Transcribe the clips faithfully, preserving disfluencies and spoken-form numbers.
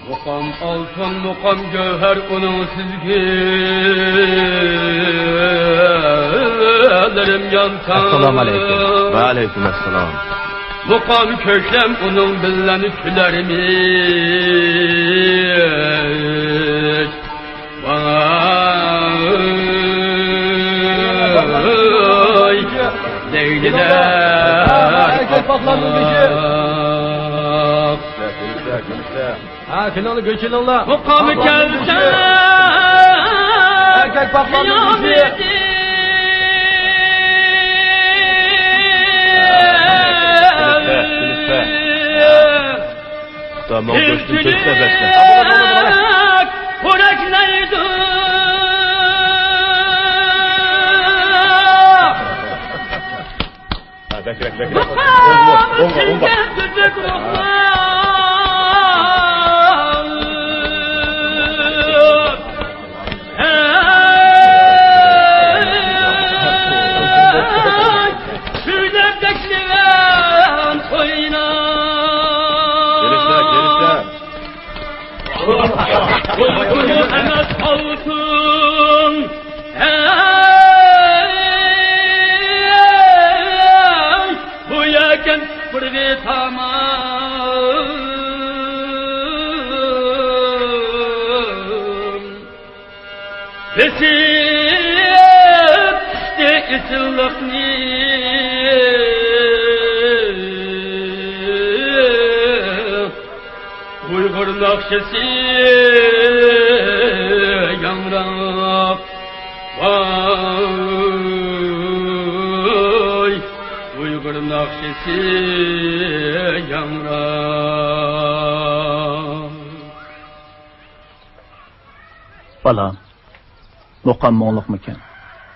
مۇقام ئالتۇن، مۇقام گەۋھەر ئۇنىڭ سىزگىلىرىم يانسا. ئەسسالامۇ ئەلەيكۇم. ۋەئەلەيكۇم ئەسسالام. مۇقام كۆكلەم ئۇنىڭ بىللەن كۈلەرمىش. ۋاي، لەيلىلەر. ھا، كېلىڭلار، گۆش ئېلىڭلار. مۇقام كەلسە، ئەركەك باقماقنىڭ گۆشى. خۇدا ماڭا گۆشتىن كۆپ بەرسۇن. پورەكلەيدۇ. ھە، بەكرەك، بەكرەك. ئوڭغا، ئوڭغا، ئوڭغا. كېلىشتە، كېلىشتە. ئۇيقۇ ئەمەس ئالتۇن. ھەي، بۇ يەكەن بىر ۋىتامىن. بېسىپ چۈشتى ئېسىللىقنى. ئۇيغۇر ناخشىسى ياڭراپ، ۋاي، ئۇيغۇر ناخشىسى ياڭراپ. بالام، مۇقام مۇڭلۇقمىكەن؟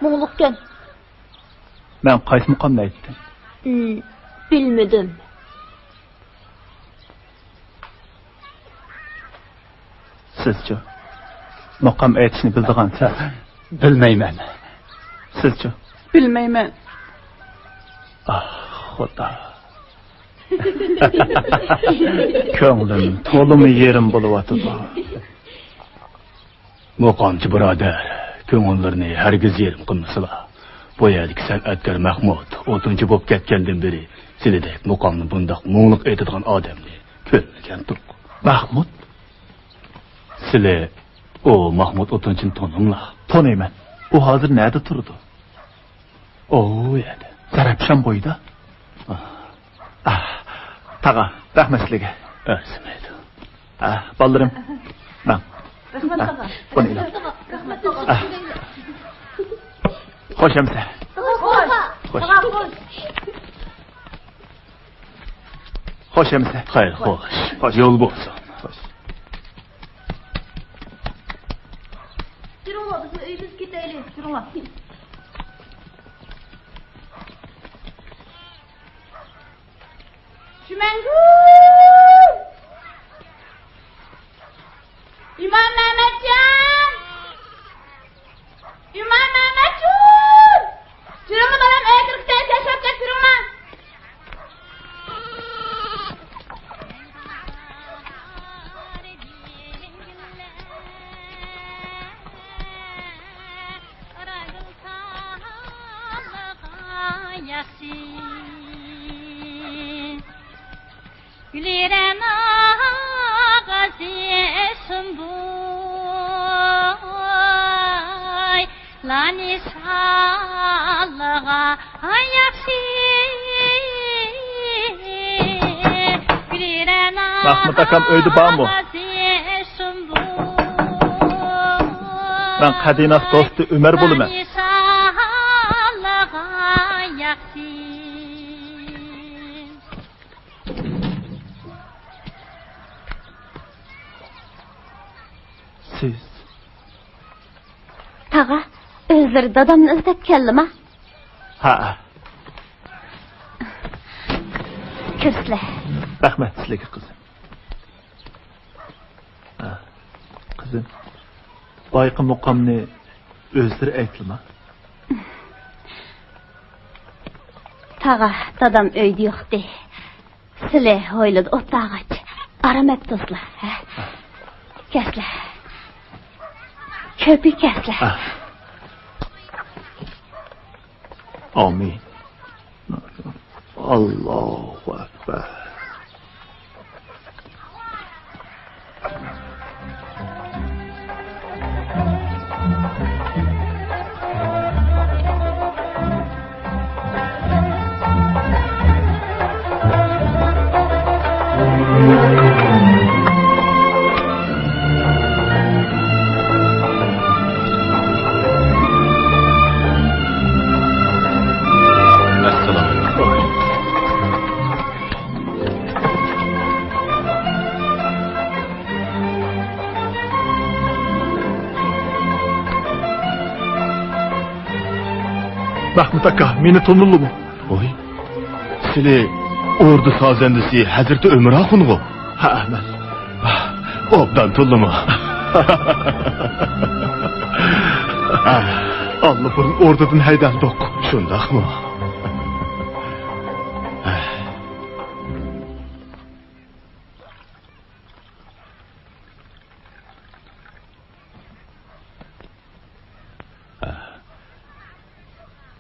مۇڭلۇقكەن. مەن قايسى مۇقامنى ئېيتتىم؟ ئىم، بىلمىدىم. سىزچۇ؟ مۇقام ئېيتىشنى بىلىدىغانسىز؟ بىلمەيمەن. سىزچۇ؟ بىلمەيمەن. ئاھ، خۇدا. كۆڭلۈم تولىمۇ يېرىم بولۇۋاتىدۇ. مۇقامچى بۇرادەر، كۆڭۈللىرىنى ھەرگىز يېرىم قىلمىسىلا. بۇ يەردىكى سەنئەتكار مەھمۇت ئوتۇنچى بولۇپ كەتكەندىن بېرى سىلىدەك مۇقامنى بۇنداق مۇڭلۇق ئېيتىدىغان ئادەمنى كۆرمىگەنتۇق. مەھمۇت؟ سىلى ئۇ مەھمۇت ئوتۇنچىنى تونۇڭلار؟ تونۇيمەن. ئۇ ھازىر نەدە تۇرىدۇ؟ ئۇ يەردە. زەرەپشان بويىدا. ئاھ. ئاھ، تاغا، رەھمەت سىلىگە. ئەرزىمەيدۇ. ئاھ، بالىلىرىم. ماڭ. رەھمەت، تاغا. بۇنى ئېلىڭ. رەھمەت، تاغا. ئاھ. خوش ئەمىسە. خوش. خوش. تاغا، خوش. خوش ئەمىسە. خەير، خوش. خوش. يول بولسۇن. خوش. كىرىڭلار، بىزمۇ ئۆيىمىزگە كېتەيلى. كىرىڭلار. شۈمەنگۈل! ئىمام مەمەتجان! ئىمام مەمەتجان! تۇرۇڭلار بالام، ئۆيگە كىرىپ كېتەي، كەچ بولۇپ كەتتى، تۇرۇڭلار. گۈلرەنا غازى سۇمبۇل لارنى سالغان ياخشى. گۈلرەنا مەھمۇت ئاكام ئۆيدە بارمۇ؟ غازى سۇمبۇل مەن قەدىناس دوستى ئۆمەر بولىمەن. لارنى سالغان ياخشى. سىز؟ تاغا، ئۆزلىرى دادامنى ئىزدەپ كەلدىما؟ ھە. كىرسىلە. رەھمەت سىلىگە، قىزىم. ھە، قىزىم، بايىقى مۇقامنى ئۆزلىرى ئېيتتىما؟ تاغا، دادام ئۆيدە يوقتى. سىلى ھويلىدا ئولتۇرغاچ، ئارام ئەپ تۇرسىلا، ھە؟ كەسلە. كۆپى كەسلە. ئامىن. ئاللاھۇ ئەكبەر. مەھمۇت ئاكا، مېنى تونۇدۇڭلارمۇ؟ ۋاي، سىلى ئوردا سازەندىسى ھەزرىتى ئۆمەر ئاخۇنغۇ؟ ھە، مەن. ئوبدان تونۇدۇڭمۇ؟ ھە، ئاللىبۇرۇن ئوردىدىن ھەيدەلدۇق. شۇنداقمۇ؟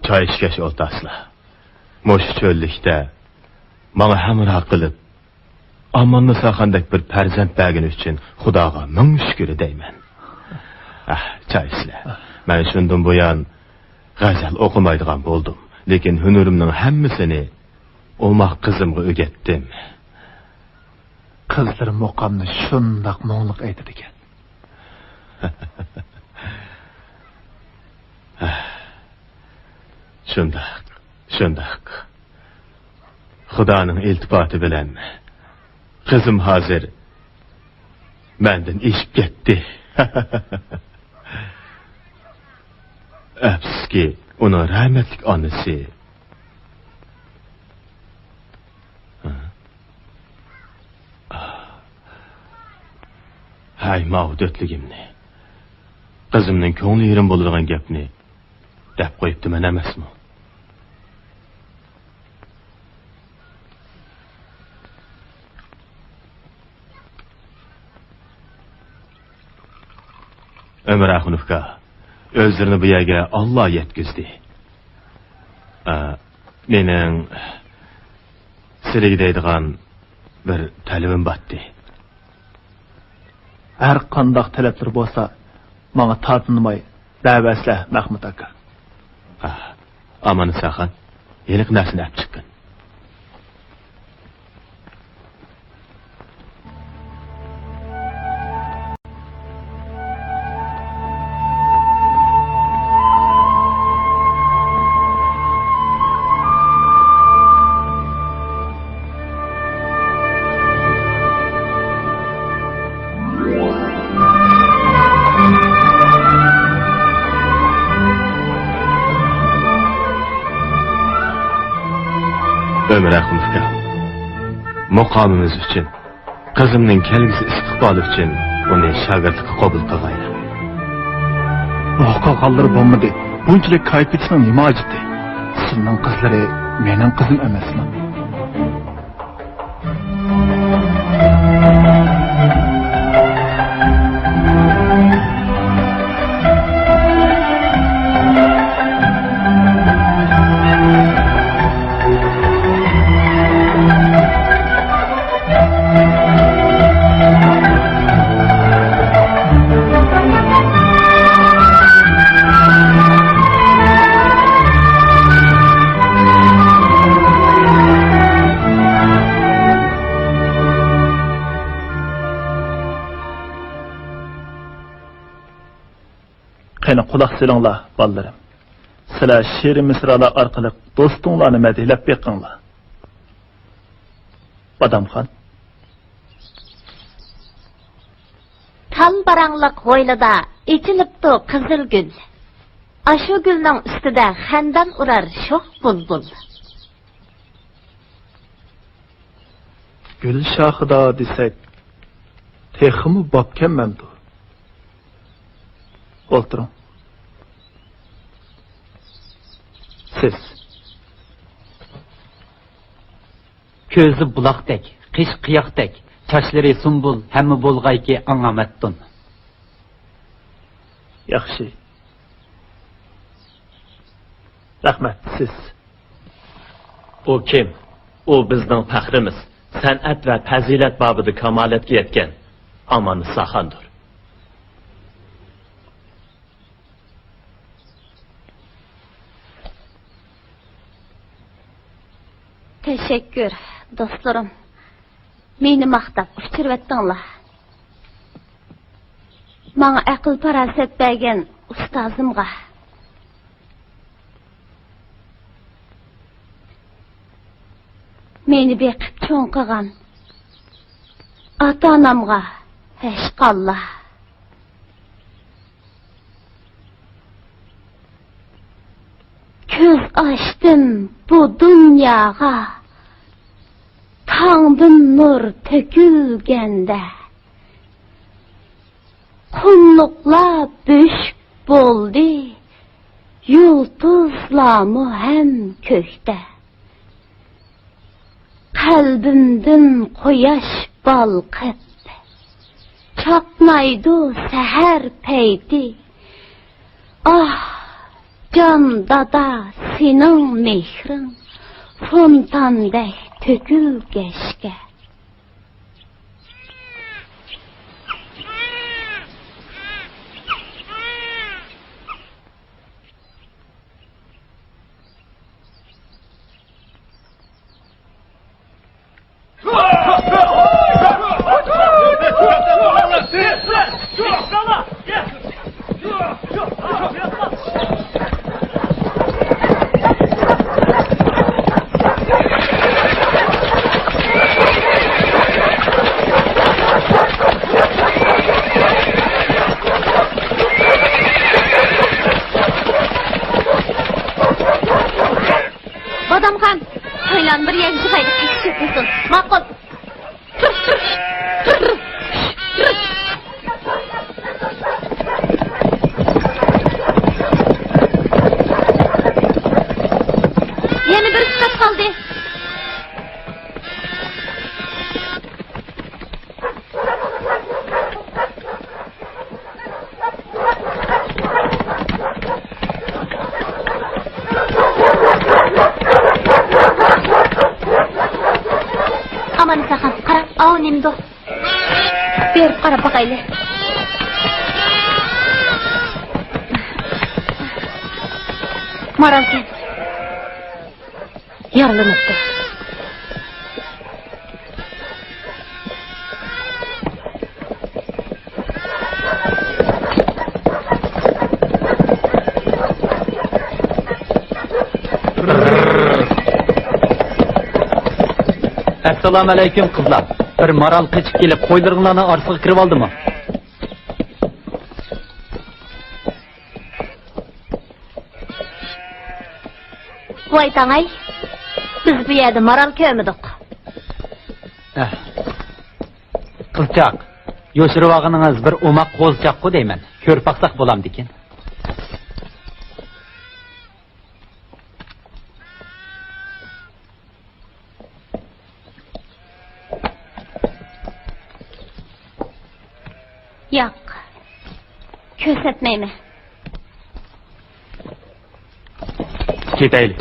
چاي ئىچكەچ ئولتۇرارسىلەر. مۇشۇ چۆللۈكتە ماڭا ھەمراھ قىلىپ، ئاماننىساخاندەك بىر پەرزەنت بەرگىنى ئۈچۈن خۇداغا مىڭ شۈكۈر دەيمەن. ئەھ، چاي ئىچىلە. مەن شۇندىن بۇيان غەزەل ئوقۇمايدىغان بولدۇم. لېكىن ھۈنىرىمنىڭ ھەممىسىنى ئوماق قىزىمغا ئۆگەتتىم. قىزلىرى مۇقامنى شۇنداق مۇڭلۇق ئېيتىدىكەن. شۇنداق، شۇنداق. خۇدانىڭ ئىلتىپاتى بىلەن قىزىم ھازىر مەندىن ئېشىپ كەتتى. ئەپسۇسكى، ئۇنىڭ رەھمەتلىك ئانىسى. ھەي، ماۋۇ دۆتلۈگۈمنى، قىزىمنىڭ كۆڭلى يېرىم بولىدىغان گەپنى دەپ قويۇپتىمەن ئەمەسمۇ؟ ئۆمەر ئاخۇنوف ئاكا، ئۆزلىرىنى بۇ يەرگە ئاللا يەتكۈزدى. ئا، مېنىڭ سىلىگە دەيدىغان بىر تەلىپىم باتتى. ھەر قانداق تەلەپلىرى بولسا، ماڭا تارتىنماي دەۋەرسىلە، مەخمۇت ئاكا. ھا، ئاماننىساخان، ھېلىقى نەرسىنى ئەپ چىققىن. ئۆمەر ئاخۇنوف ئاكا، مۇقامىمىز ئۈچۈن، قىزىمنىڭ كەلگۈسى ئىستىقبالى ئۈچۈن ئۇنى شاگىرتلىققا قوبۇل قىلغايلا. ئۇ قىلغانلىرى بولمىدى. بۇنچىلىك كايىپ كېتىشنىڭ نېمە ھاجىتى؟ سىلىنىڭ قىزلىرى مېنىڭ قىزىم ئەمەسمۇ؟ قېنى، قۇلاق سېلىڭلار، بالىلىرىم. سىلەر شېئىرىي مىسرالار ئارقىلىق دوستۇڭلارنى مەدھىيەلەپ بېقىڭلار. بادامخان. تال باراڭلىق ھويلىدا ئېچىلىپتۇ قىزىل گۈل. ئاشۇ گۈلنىڭ ئۈستىدە خەندان ئۇرار شوخ بۇلبۇل. گۈل شاخىدا دېسەك، تېخىمۇ بابكەنمەمدۇ؟ ئولتۇرۇڭ. سىز. كۆزى بۇلاقتەك، قېشى قىياقتەك، چاچلىرى سۇمبۇل، ھەممە بولغايكى ئاڭا مەپتۇن. ياخشى. رەھمەت، سىز. ئۇ كىم؟ ئۇ بىزنىڭ پەخرىمىز. سەنئەت ۋە پەزىلەت بابىدا كامالەتكە يەتكەن ئاماننىساخاندۇر. تەشەككۈر، دوستلىرىم. مېنى ماختاپ ئۇچۇرۇۋەتتىڭلار. ماڭا ئەقىل-پاراسەت بەرگەن ئۇستازىمغا. مېنى بېقىپ چوڭ قىلغان ئاتا-ئانامغا ھەشقاللا. كۆز ئاچتىم بۇ دۇنياغا، تاڭدىن نۇر تۆكۈلگەندە. قۇملۇقلار بۆشۈك بولدى، يۇلتۇزلارمۇ ھەم كۆكتە. قەلبىمدىن قۇياش بالقىپ، چاقنايدۇ سەھەر پەيتى. ئاھ، جان دادا، سېنىڭ مېھرىڭ فونتاندەك تۆكۈلگەچكە. بادامخان، تويلارنى بىر يەرگە يىغايلى، تەكشى چۆكمىسۇن. ماقۇل. يەنە بىر سائەت قالدى. ئاماننىساخان، قارا، ئاۋۇ نېمىدۇ؟ بېرىپ قاراپ باقايلى. مارالكەن. يارىلىنىپتۇ. ئەسسالامۇئەلەيكۇم، قىزلار. بىر مارال قېچىپ كېلىپ، قويلىرىڭلارنىڭ ئارىسىغا كىرىۋالدىمۇ؟ ۋاي تاڭاي، بىز بۇ يەردە مارال كۆرمىدۇق. ئەھ. قىزچاق، يوشۇرۇۋالغىنىڭىز بىر ئوماق قوزىچاققۇ دەيمەن. كۆرۈپ باقساق بولامدىكىن؟ ياق، كۆرسەتمەيمەن. كېتەيلى.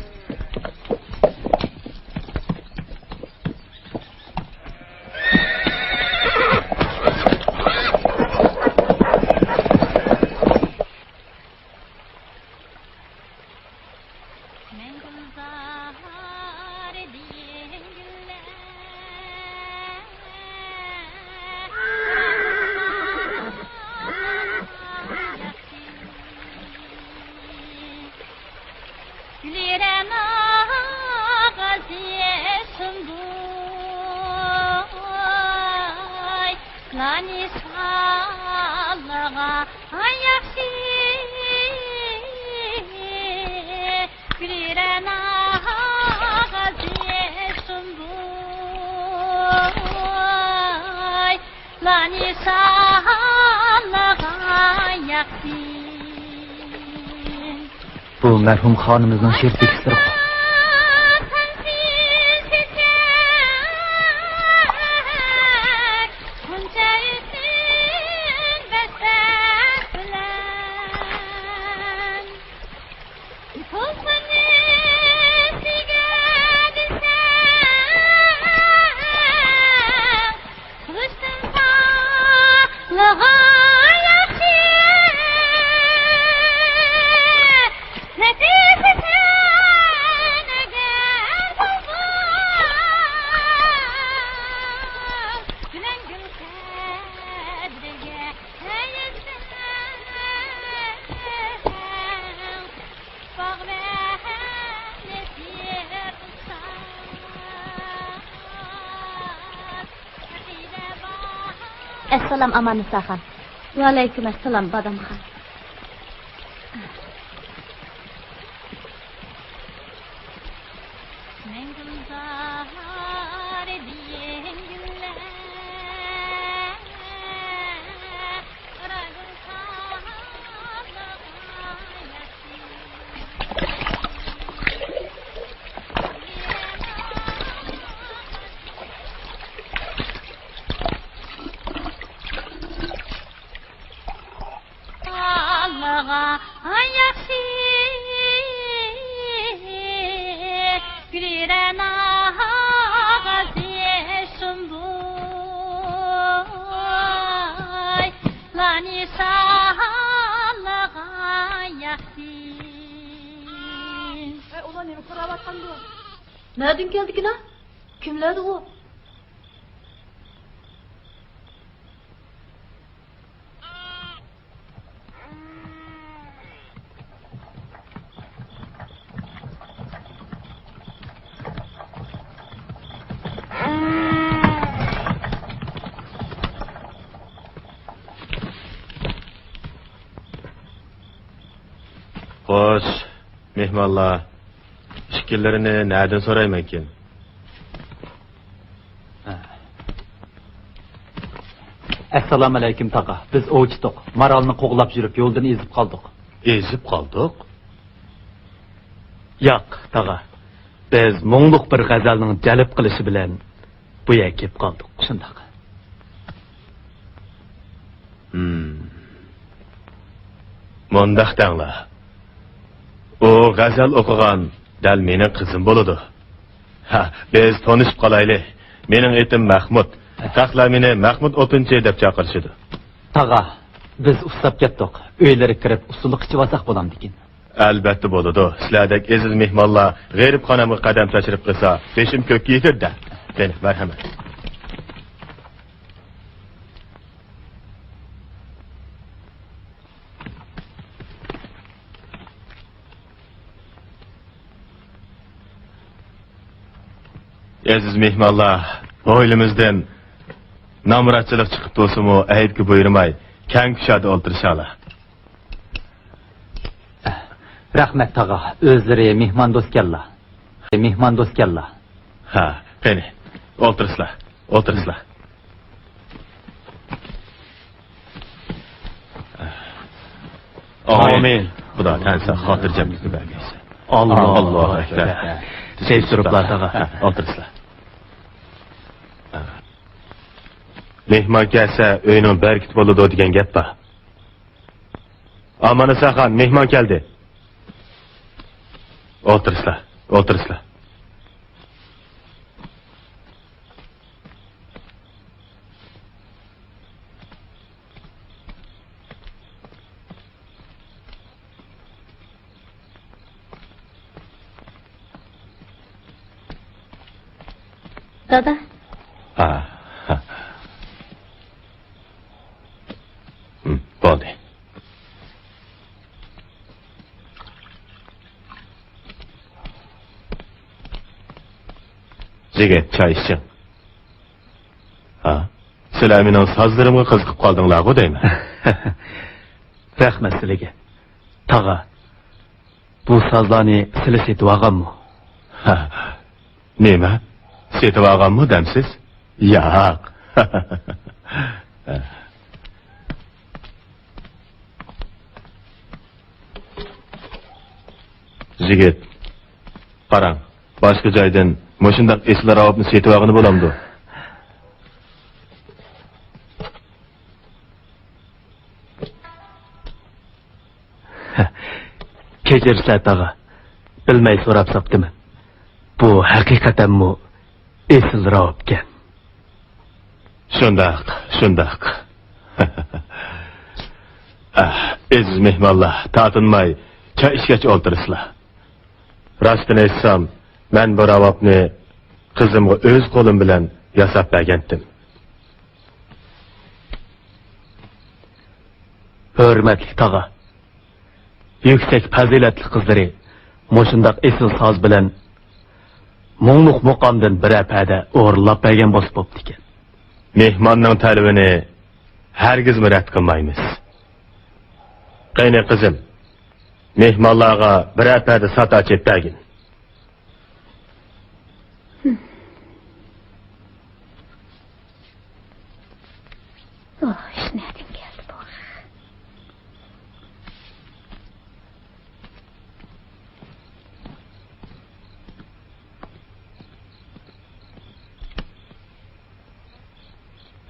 بۇ مەرھۇم خانىمىزنىڭ شېئىر تېكىستلىرىغۇ. ئەسسالام ئاماننىساخان. ۋەئەلەيكۇم ئەسسالام بادامخان. ئەي، ئۇلار نېمە كۆرۈۋاتقاندۇ؟ نەدىن كەلدىكىنا؟ كىملەردۇ ئۇ؟ خوش، مېھمانلار. ئىككىلىرىنى نەدىن سورايمەنكىن؟ ئەسسالامۇئەلەيكۇم، تاغا. بىز ئوۋچىتۇق. مارالنى قوغلاپ يۈرۈپ، يولدىن ئېزىپ قالدۇق. ئېزىپ قالدۇق؟ ياق، تاغا. بىز مۇڭلۇق بىر غەزەلنىڭ جەلپ قىلىشى بىلەن بۇ يەرگە كېلىپ قالدۇق. شۇنداق. ھىم. مۇنداق دەڭلار. ئۇ غەزەل ئوقۇغان دەل مېنىڭ قىزىم بولىدۇ. ھە، بىز تونۇشۇپ قالايلى. مېنىڭ ئېتىم مەخمۇت. خەقلەر مېنى مەخمۇت ئوپىنچى دەپ چاقىرىشىدۇ. تاغا، بىز ئۇسساپ كەتتۇق. ئۆيلەرگە كىرىپ ئۇسسۇلۇق ئىچىۋالساق بولامدىكىن؟ ئەلۋەتتە بولىدۇ. سىلەردەك ئېزىز مېھمانلار غېرىبخانامغا قەدەم تەشرىپ قىلسا، بېشىم كۆككە يېتىدۇ-دە. قېنى، مەرھەمەت. ئەزىز مېھمانلار، ھويلىمىزدىن نامراتچىلىق چىقىپ تۇرسىمۇ، ئەيىبكە بۇيرۇماي، كەڭ كۇشادە ئولتۇرۇشالا. رەھمەت، تاغا. ئۆزلىرى مېھماندوستكەنلا. مېھماندوستكەنلا. ھە، قېنى، ئولتۇرسىلا، ئولتۇرسىلا. ئامىن. ئامىن. خۇدا تەن ساق، خاتىرجەملىكنى بەرگەيسەن. ئاللاھۇ ئەكبەر. سەي تۇرۇپلا، تاغا. ھە، ئولتۇرسىلا. مېھمان كەلسە، ئۆينىڭ بەرىكىتى بولىدۇ دېگەن گەپ بار. ئامانىساخان، مېھمان كەلدى. ئولتۇرسىلا، ئولتۇرسىلا. دادا. ھا، ھا. ھىم، بولدى. يىگىت، چاي ئىچىڭ. ھا؟ سىلەر مېنىڭ سازلىرىمغا قىزىقىپ قالدىڭلارغۇ دەيمەن. رەھمەت سىلىگە، تاغا. بۇ سازلارنى سىلى سېتىۋالغانمۇ؟ ھا، نېمە؟ سېتىۋالغانمۇ دەمسىز؟ ياق. يىگىت، قاراڭ، باشقا جايدىن مۇشۇنداق ئېسىل راۋابنى سېتىۋالغىلى بولامدۇ؟ كەچۈرسىلەر تاغا، بىلمەي سوراپ ساپتىمەن. بۇ ھەقىقەتەنمۇ ئېسىل راۋابكەن. شۇنداق، شۇنداق. ئەھ، ئەزىز مېھمانلار، تارتىنماي چاي ئىچكەچ ئولتۇرىسىلەر. راستىنى ئېيتسام، مەن بۇ راۋابنى قىزىمغا ئۆز قولۇم بىلەن ياساپ بەرگەنتىم. ھۆرمەتلىك تاغا، يۈكسەك پەزىلەتلىك قىزلىرى مۇشۇنداق ئېسىل ساز بىلەن مۇڭلۇق مۇقامدىن بىرەر پەدە ئورۇنلاپ بەرگەن بولسا بوپتىكەن. مېھماننىڭ تەلىپىنى ھەرگىزمۇ رەت قىلمايمىز. قېنى، قىزىم، مېھمانلارغا بىرەر پەردە سات ئاچىپ بەرگىن. ئۇ ئىش نەدىن كەلدى بۇ؟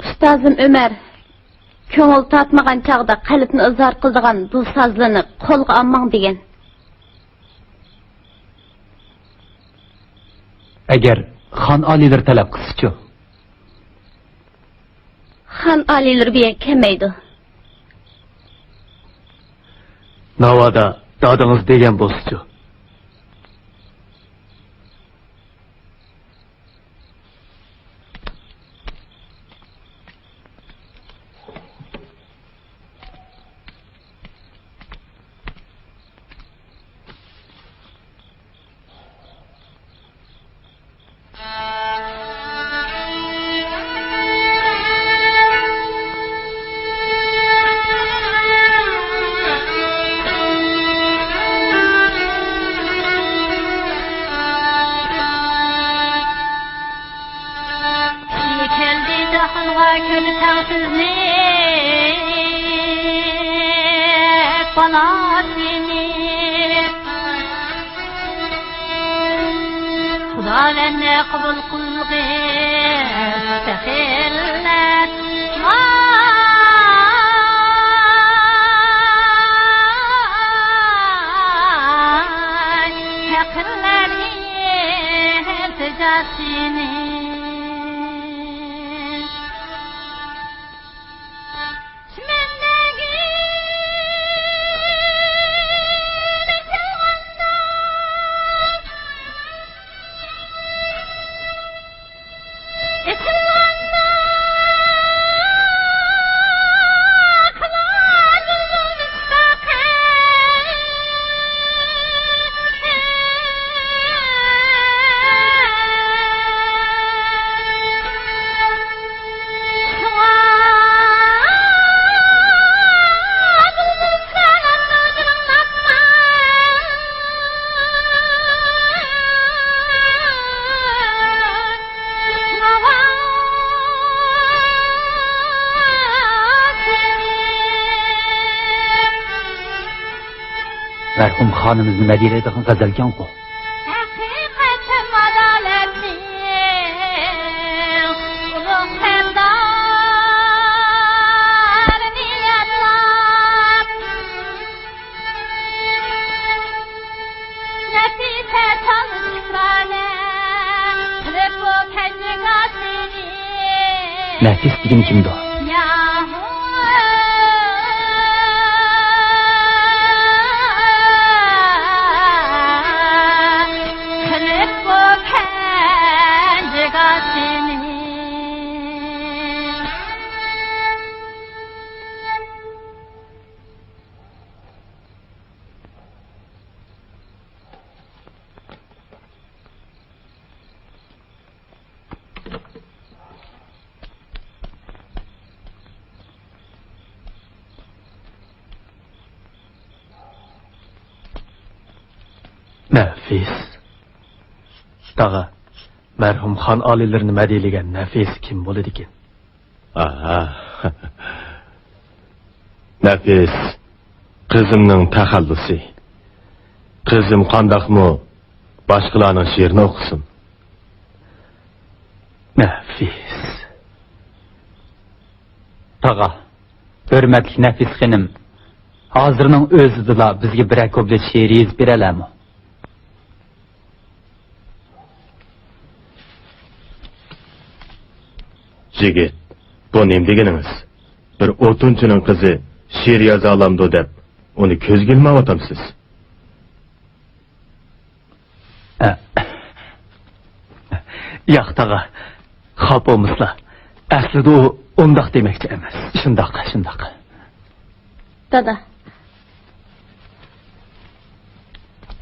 ئۇستازىم ئۆمەر كۆڭۈل تارتمىغان چاغدا قەلبنى ئىزھار قىلىدىغان بۇ سازلىنى قولغا ئالماڭ دېگەن. ئەگەر خان ئالىيلىرى تەلەپ قىلسىچۇ؟ خان ئالىيلىرى بۇ يەرگە كەلمەيدۇ. ناۋادا دادىڭىز دېگەن بولسىچۇ؟ كەلدى جاھانغا كۆز تەڭسىزلىك بالاسىنى. خۇداۋەندە قوبۇل قىلغىن سېخىللار. پەقىرلەرنى سەجدىسىنى. مەرھۇم خانىمىزنى مەدھىيەلەيدىغان غەزەلكەنغۇ. ھەقىقەتتىن ئادالەتنىڭ ئۇلۇغ سەردارىنى يادلاپ، نەپىسە چالىشىپ نالە قىلىپ بۇ كەنجىگاسىنى. نەپىس دېگىنى كىمدۇ؟ نەفىس. تاغا، مەرھۇم خان ئالىيلىرىنى مەدھىيەلىگەن نەفىس كىم بولىدىكىن؟ ئاھا. نەپىس، قىزىمنىڭ تەخەللۇسى. قىزىم قانداقمۇ باشقىلارنىڭ شېئىرىنى ئوقۇسۇن؟ نەفىس. تاغا، ھۆرمەتلىك نەفىس خېنىم، ھازىرنىڭ ئۆزىدىلا بىزگە بىرەر كۇپلېت شېئىر يېزىپ بېرەلەمۇ؟ يىگىت، بۇ نېمە دېگىنىڭىز؟ بىر ئوتۇنچىنىڭ قىزى شېئىر يازالامدۇ دەپ، ئۇنى كۆزگە ئىلمايۋاتامسىز؟ ياق، تاغا، خاپا بولمىسىلا. ئەسلىدە ئۇ ئۇنداق دېمەكچى ئەمەس. شۇنداق، شۇنداق. دادا.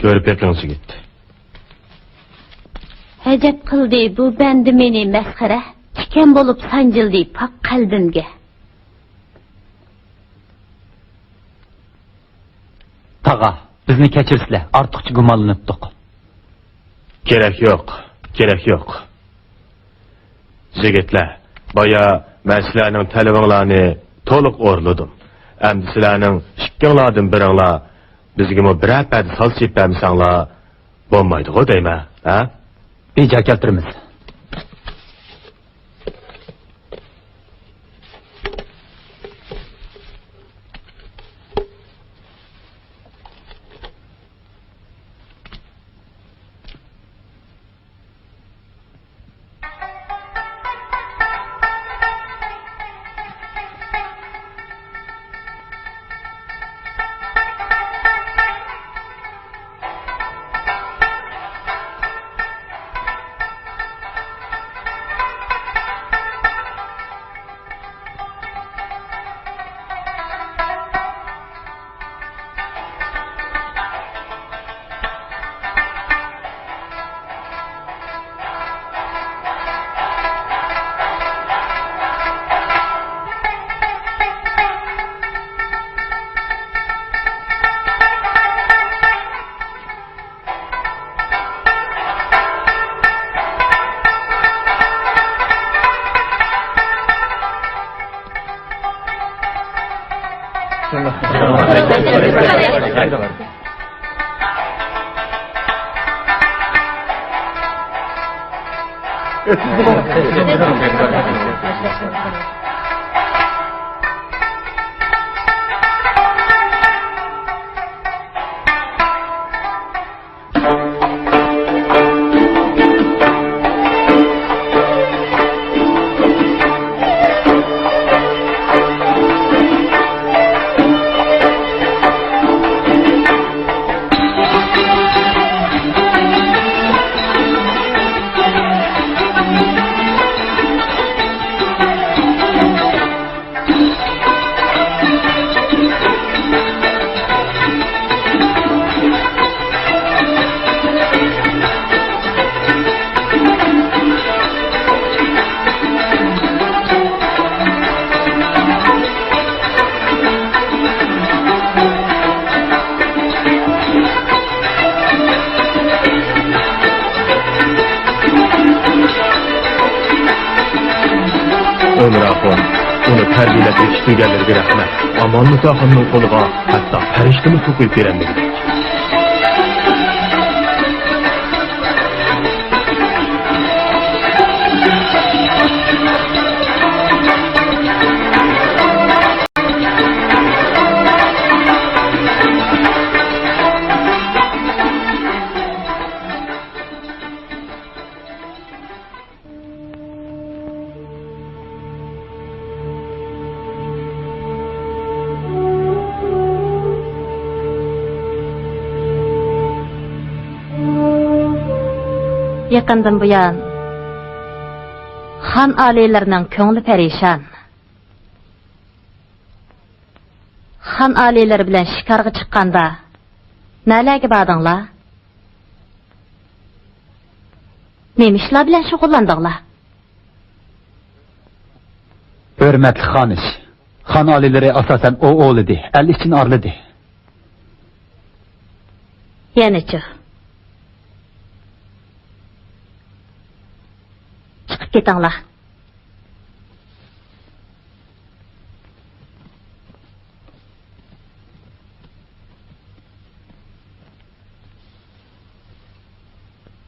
كۆرۈپ بېقىڭ، يىگىت. ئەجەب قىلدى بۇ بەندە مېنى مەسخىرە، تىكەن بولۇپ سانجىلدى پاك قەلبىمگە. تاغا، بىزنى كەچۈرسىلە، ئارتۇقچە گۇمانلىنىپتۇق. كېرەك يوق، كېرەك يوق. يىگىتلەر، بايا مەن سىلەرنىڭ تەلىپىڭلارنى تولۇق ئورۇنلىدىم. ئەمدى سىلەرنىڭ ئىككىڭلاردىن بىرىڭلار بىزگىمۇ بىرەر پەدە ساز چېلىپ بەرمىسەڭلار بولمايدىغۇ دەيمەن، ھە؟ بىجا كەلتۈرىمىز. ئۆمەر ئاخۇن، ئۇنى تەربىيەلەپ يېتىشتۈرگەنلىرىگە رەھمەت. ئاماننىساخاننىڭ قولىغا ھەتتا پەرىشتىمۇ سوقۇپ بېرەلمىگۈدەك. يېقىندىن بۇيان خان ئالىيلىرىنىڭ كۆڭلى پەرىشان. خان ئالىيلىرى بىلەن شىكارغا چىققاندا نەلەرگە باردىڭلار؟ نېمە ئىشلار بىلەن شۇغۇللاندىڭلار؟ ھۆرمەتلىك خانىش، خان ئالىيلىرى ئاساسەن ئوۋ ئوۋلىدى، ئەل ئىچىنى ئارىلىدى. يەنىچۇ؟ چىقىپ كېتىڭلار.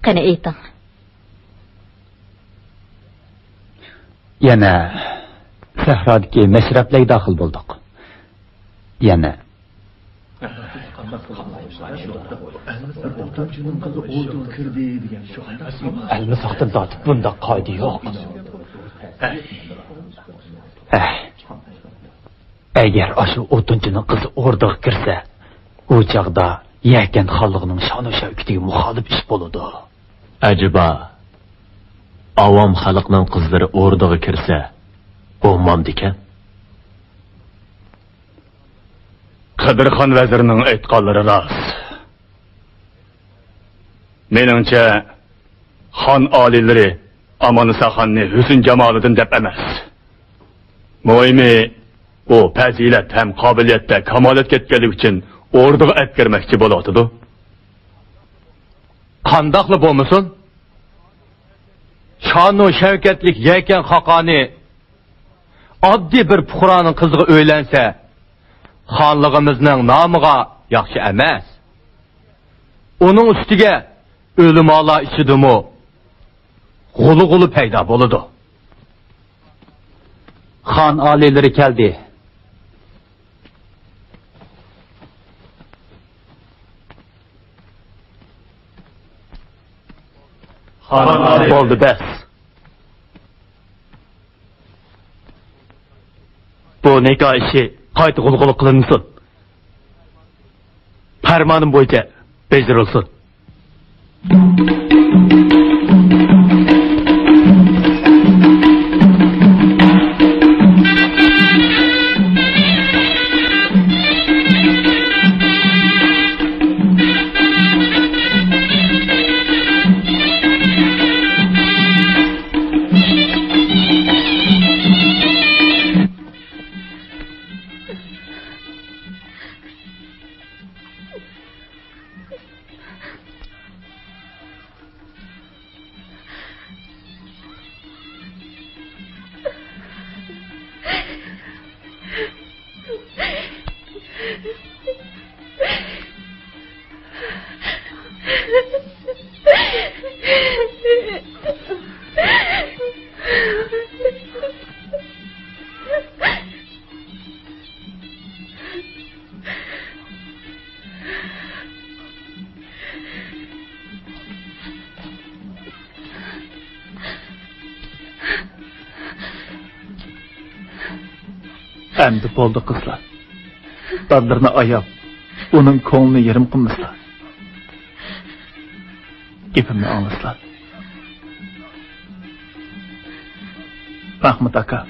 قېنى ئېيتىڭ. يەنە سەھرادىكى مەشرەپلەرگە داخىل بولدۇق. يەنە ئەلمىساقتىن تارتىپ بۇنداق قائىدە يوق. ئەھ. ئەگەر ئاشۇ ئوتۇنچىنىڭ قىزى ئوردىغا كىرسە، ئۇ چاغدا يەكەن خانلىقىنىڭ شانۇ شەۋكىتىگە مۇخالىپ ئىش بولىدۇ. ئەجەبا، ئاۋام خەلقنىڭ قىزلىرى ئوردىغا كىرسە بولمامدىكەن؟ قەدىرخان ۋەزىرنىڭ ئېيتقانلىرى راست. مېنىڭچە، خان ئالىيلىرى ئاماننىساخاننى ھۆسن-جامالىدىن دەپ ئەمەس. مۇھىمى، ئۇ پەزىلەت ھەم قابىلىيەتتە كامالەتكە يەتكەنلىكى ئۈچۈن ئوردىغا ئەپكىرمەكچى بولۇۋاتىدۇ. قانداقلا بولمىسۇن، شانۇ شەۋكەتلىك يەكەن خاقانى ئاددىي بىر پۇقرانىڭ قىزىغا ئۆيلەنسە، خانلىقىمىزنىڭ نامىغا ياخشى ئەمەس. ئۇنىڭ ئۈستىگە ئۆلىمالار ئىچىدىمۇ غۇلۇ-غۇلۇ پەيدا بولىدۇ. خان ئالىيلىرى كەلدى. خان ئالىي. بولدى، بەس. بۇ نىكاھ ئىشى قايتا غۇلغۇلا قىلىنمىسۇن. پەرمانىم بويىچە بېجىرىلسۇن. ئەمدى بولدى، قىزلار. دادلىرىنى ئاياپ، ئۇنىڭ كۆڭلىنى يېرىم قىلمىسىلا. گېپىمنى ئاڭلىسىلا. مەخمۇت ئاكا،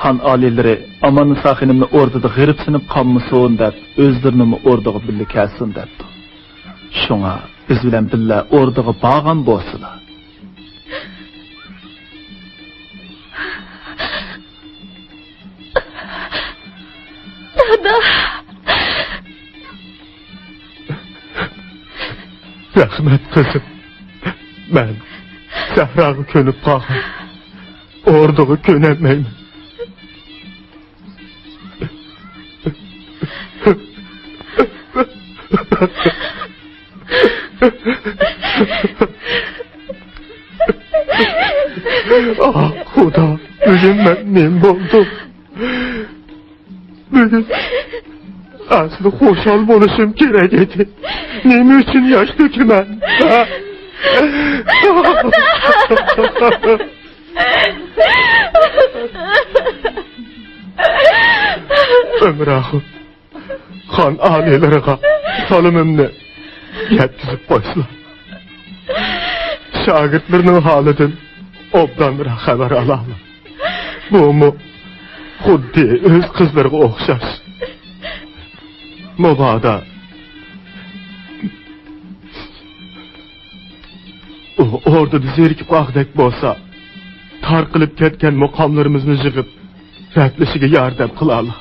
خان ئالىيلىرى ئاماننىسا خېنىمنى ئوردىدا غېرىبسىنىپ قالمىسۇن دەپ، ئۆزلىرىنىمۇ ئوردىغا بىللە كەلسۇن دەپتۇ. شۇڭا بىز بىلەن بىللە ئوردىغا بارغان بولسىلا. دادا! رەھمەت، قىزىم. مەن سەھراغا كۆنۈپ قالغان. ئوردىغا كۆنەلمەيمەن. ئاھ، خۇدا، بۈگۈن مەن نېمە بولدۇم؟ بۈگۈن ئەسلى خۇشال بولۇشۇم كېرەك ئىدى. نېمە ئۈچۈن ياش تۆكىمەن؟ ھە؟ ئۆمەر ئاخۇن، خان ئالىيلىرىغا سالىمىمنى يەتكۈزۈپ قويسىلا. شاگىرتلىرىنىڭ ھالىدىن ئوبدانراق خەۋەر ئالالىغان. بۇمۇ خۇددى ئۆز قىزلىرىغا ئوخشاش. مۇبادا ئۇ ئوردىدا زېرىكىپ قالغۇدەك بولسا، تارقىلىپ كەتكەن مۇقاملىرىمىزنى يىغىپ، رەتلىشىگە ياردەم قىلالا.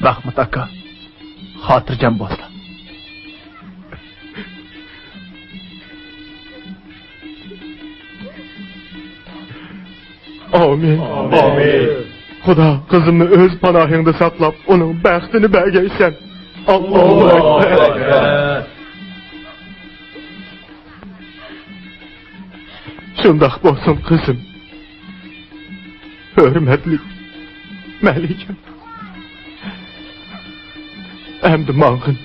مەخمۇت ئاكا، خاتىرجەم بولسا. ئامىن. ئامىن. خۇدا قىزىمنى ئۆز پاناھىڭدا ساقلاپ، ئۇنىڭ بەختىنى بەرگەيسەن. ئاللاھۇ ئەكبەر. شۇنداق بولسۇن، قىزىم. ھۆرمەتلىك مەلىكەم. ئەمدى ماڭغىن.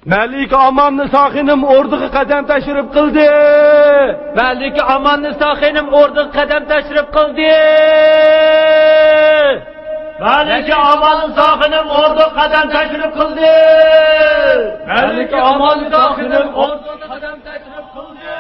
مەلىكە ئاماننىسا خېنىم ئوردىغا قەدەم تەشرىپ قىلدى. مەلىكە ئاماننىسا خېنىم ئوردىغا قەدەم تەشرىپ قىلدى. مەلىكە ئاماننىسا خېنىم ئوردىغا قەدەم تەشرىپ قىلدى. مەلىكە ئاماننىسا خېنىم ئوردىغا قەدەم تەشرىپ قىلدى.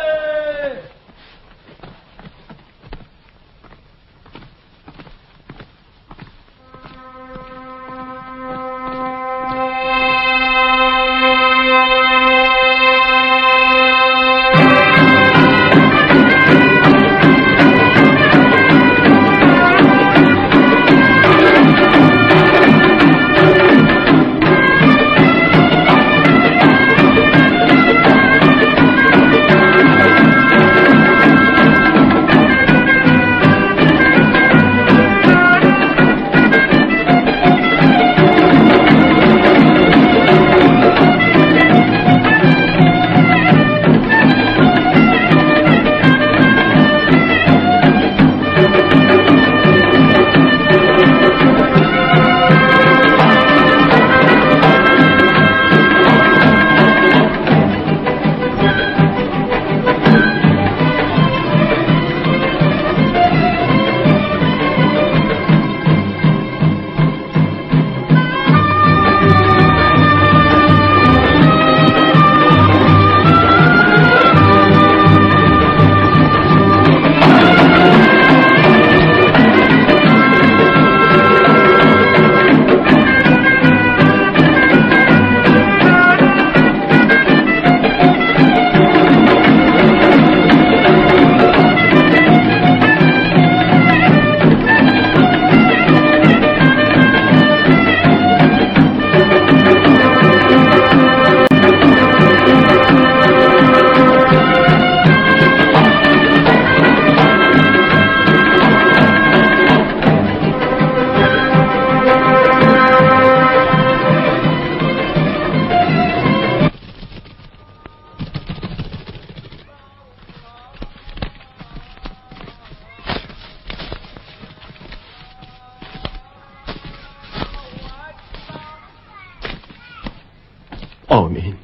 ئامىن.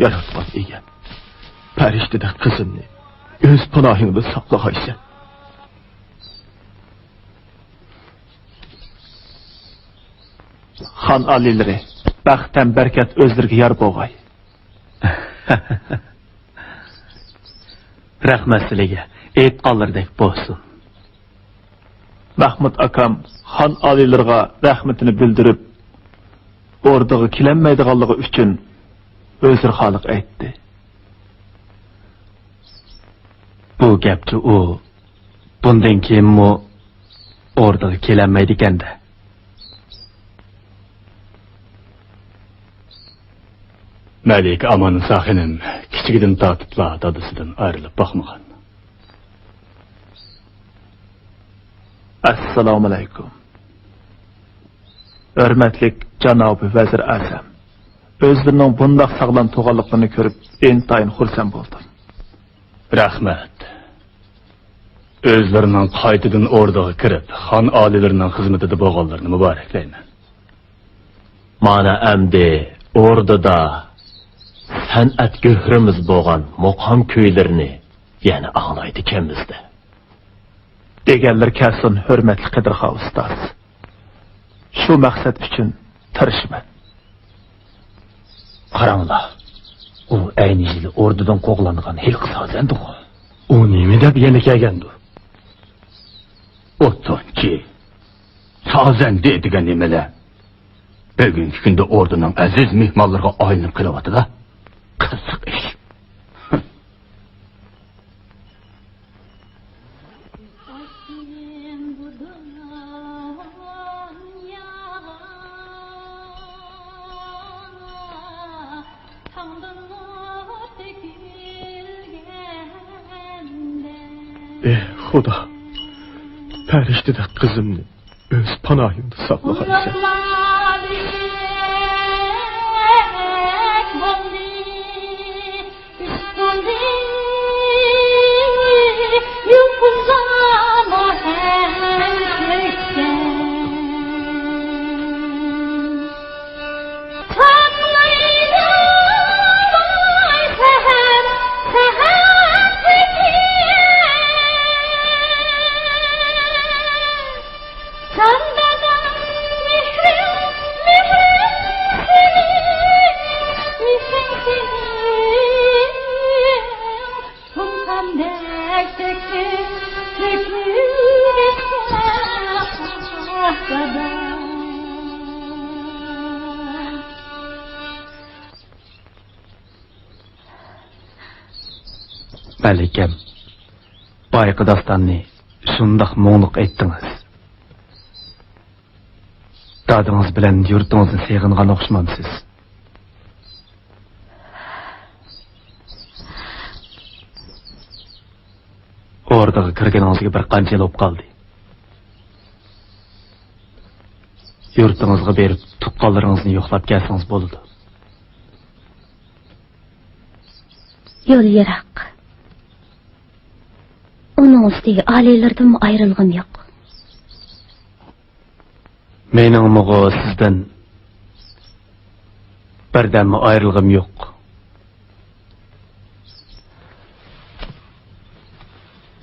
ياراتقان ئىگەم، پەرىشتىدەك قىزىمنى ئۆز پاناھىڭدا ساقلىغايسەن. خان ئالىيلىرى، بەخت ھەم بەرىكەت ئۆزلىرىگە يار بولغاي. رەھمەت سىلىگە، ئېيتقانلىرىدەك بولسۇن. مەھمۇد ئاكام خان ئالىيلىرىغا رەھمىتىنى بىلدۈرۈپ، ئوردىغا كېلەلمەيدىغانلىقى ئۈچۈن ئۆزرىخالىق ئېيتتى. بۇ گەپچە ئۇ بۇندىن كېيىنمۇ ئوردىغا كېلەلمەيدىكەن-دە. مەلىكە ئاماننىسا خېنىم كىچىكىدىن تارتىپلا دادىسىدىن ئايرىلىپ باقمىغان. ئەسسالامۇئەلەيكۇم. ھۆرمەتلىك جانابى ۋەزىر ئەزەم، ئۆزلىرىنىڭ بۇنداق ساغلام تۇرغانلىقىنى كۆرۈپ ئىنتايىن خۇرسەن بولدۇم. رەھمەت. ئۆزلىرىنىڭ قايتىدىن ئوردىغا كىرىپ، خان ئالىيلىرىنىڭ خىزمىتىدە بولغانلىرىنى مۇبارەكلەيمەن. مانا ئەمدى ئوردىدا سەنئەت گۆھىرىمىز بولغان مۇقام كۈيلىرىنى يەنە ئاڭلايدىكەنمىز-دە. دېگەنلىرى كەلسۇن، ھۆرمەتلىك قېدىرخان ئۇستاز. شۇ مەقسەت ئۈچۈن تىرىشىمەن. قاراڭلار، ئۇ ئەينى يىلى ئوردىدىن قوغلانغان ھېلىقى سازەندىغۇ. ئۇ نېمە دەپ يەنە كەلگەندۇ؟ ئوتۇنچى، سازەندە دېگەن نېمىلەر؟ بۈگۈنكى كۈندە ئوردىنىڭ ئەزىز مېھمانلىرىغا ئايلىنىپ قېلىۋاتىدۇ. قىزىق ئىش. ئېھ، خۇدا! پەرىشتىدەك قىزىمنى ئۆز پاناھىڭدا ساقلىغايسەن. مەلىكەم، بايىقى داستاننى شۇنداق مۇڭلۇق ئېيتتىڭىز. دادىڭىز بىلەن يۇرتىڭىزنى سېغىنغان ئوخشىمامسىز؟ ئوردىغا كىرگىنىڭىزگە بىر قانچە يىل بولۇپ قالدى. يۇرتىڭىزغا بېرىپ، تۇغقانلىرىڭىزنى يوقلاپ كەلسىڭىز بولىدۇ. يول يىراق. ئۇنىڭ ئۈستىگە ئالىيلىرىدىنمۇ ئايرىلغۇم يوق. مېنىڭمۇغۇ سىزدىن بىردەممۇ ئايرىلغۇم يوق.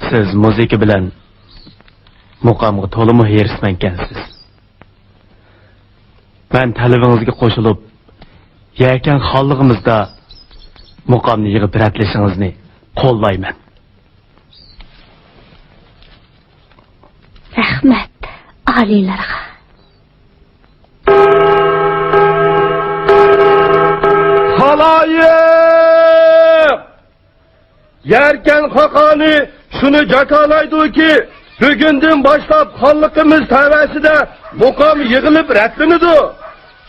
سىز مۇزىكا بىلەن مۇقامغا تولىمۇ ھېرىسمەنكەنسىز. مەن تەلىپىڭىزگە قوشۇلۇپ، يەكەن خانلىقىمىزدا مۇقامنى يىغىپ رەتلىشىڭىزنى قوللايمەن. رەھمەت ئالىيلارغا. خالايىق! يەركەن خاقانى شۇنى جاكارلايدۇكى، بۈگۈندىن باشلاپ خانلىقىمىز تەۋەسىدە مۇقام يىغىلىپ رەتلىنىدۇ.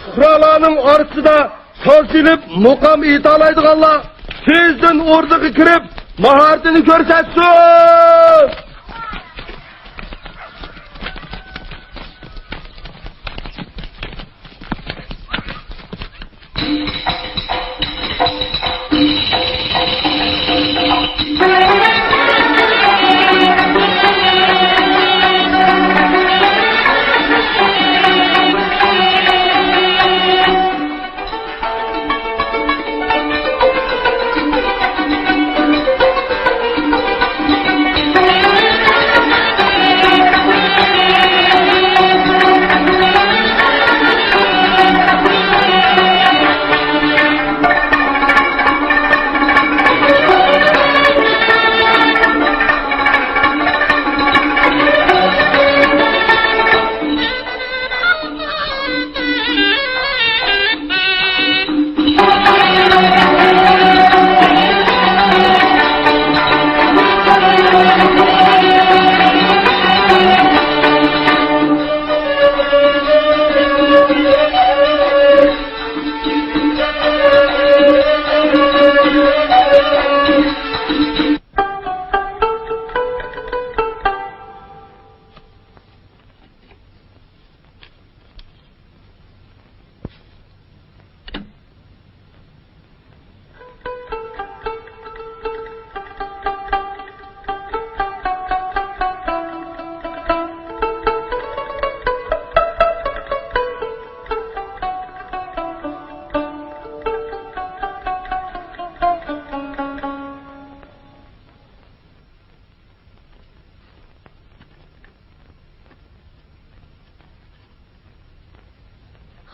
پۇقرالارنىڭ ئارىسىدا ساز چېلىپ مۇقام ئېيتالايدىغانلار تېزدىن ئوردىغا كىرىپ ماھارىتىنى كۆرسەتسۇن!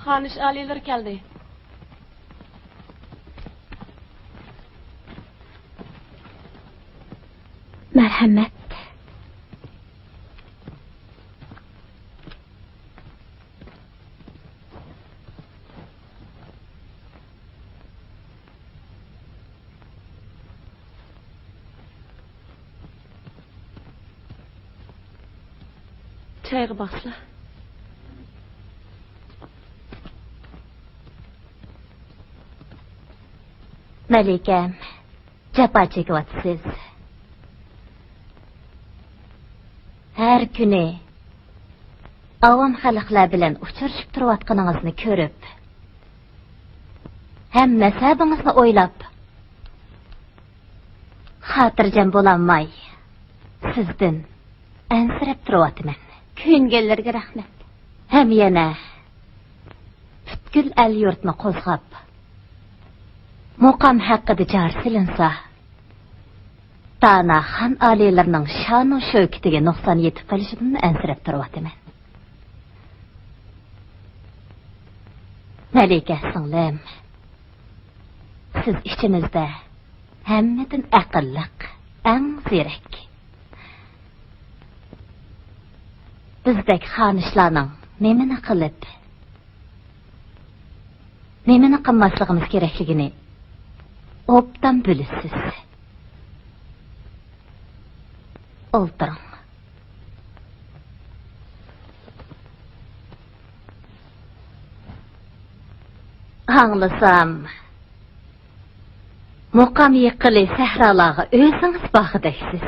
خانىش ئالىيلىرى كەلدى. مەرھەمەت. چايغا باقسىلا. مەلىكەم، جاپا چېكىۋاتىسىز. ھە، ھەر كۈنى ئاۋام خەلقلەر بىلەن ئۇچرىشىپ تۇرۇۋاتقىنىڭىزنى كۆرۈپ، ھەم مەزھەبىڭىزنى ئويلاپ، خاتىرجەم بولالماي، سىزدىن ئەنسىرەپ تۇرۇۋاتىمەن. كۆيۈنگەنلەرگە رەھمەت. ھەم يەنە پۈتكۈل ئەل-يۇرتنى قوزغاپ، مۇقام ھەققىدە جار سېلىنسا، دانا خان ئالىيلىرىنىڭ شانۇ شەۋكىتىگە نۇقسان يېتىپ قېلىشىدىن ئەنسىرەپ تۇرۇۋاتىمەن. مەلىكە سىڭلىم، سىز ئىچىمىزدە ھەممىدىن ئەقىللىق، ئەڭ زېرەك. بىزدەك خانىشلارنىڭ نېمىنى قىلىپ، نېمىنى قىلماسلىقىمىز كېرەكلىكىنى ئوبدان بىلىسىز. ئولتۇرۇڭ. ئاڭلىسام، مۇقام يىققىلى سەھرالارغا ئۆزىڭىز بارغۇدەكسىز.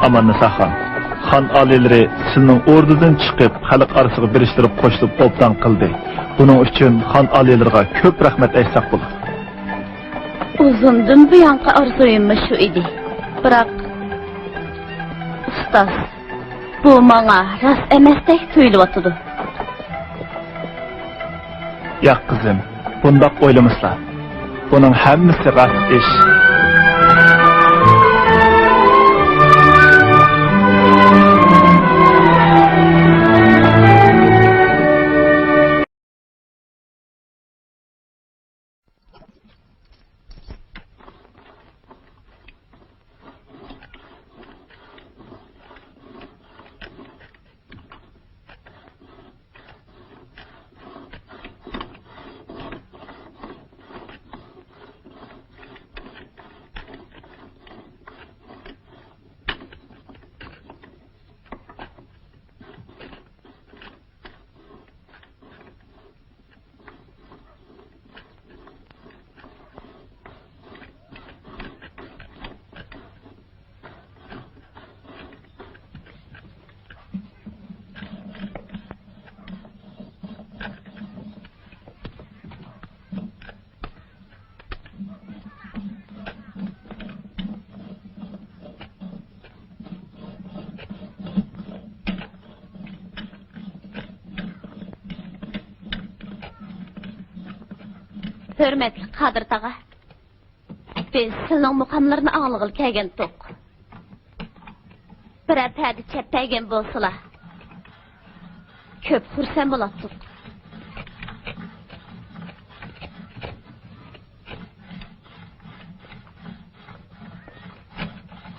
ئاماننىساخان، خان ئالىيلىرى سىلىنىڭ ئوردىدىن چىقىپ، خەلق ئارىسىغا بىرىكتۈرۈپ قوشۇلۇپ ئوبدان قىلدى. بۇنىڭ ئۈچۈن خان ئالىيلىرىغا كۆپ رەھمەت ئېيتساق بولىدۇ. ئۇزۇندىن بۇيانقى ئارزۇيۇممۇ شۇ ئىدى. بىراق، ئۇستاز، بۇ ماڭا راست ئەمەستەك تۇيۇلۇۋاتىدۇ. ياق، قىزىم، بۇنداق ئويلىمىسىلا. بۇنىڭ ھەممىسى راست ئىش. ھۆرمەتلىك قادىر تاغا، بىز سىلىنىڭ مۇقاملىرىنى ئاڭلىغىلى كەلگەنتۇق. بىرەر پەدە چەپ بەرگەن بولسىلا، كۆپ خۇرسەن بولاتتۇق.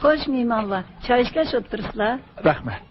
خوش، مېھمانلار، چاي ئىچكەچ ئولتۇرسىلا. رەھمەت.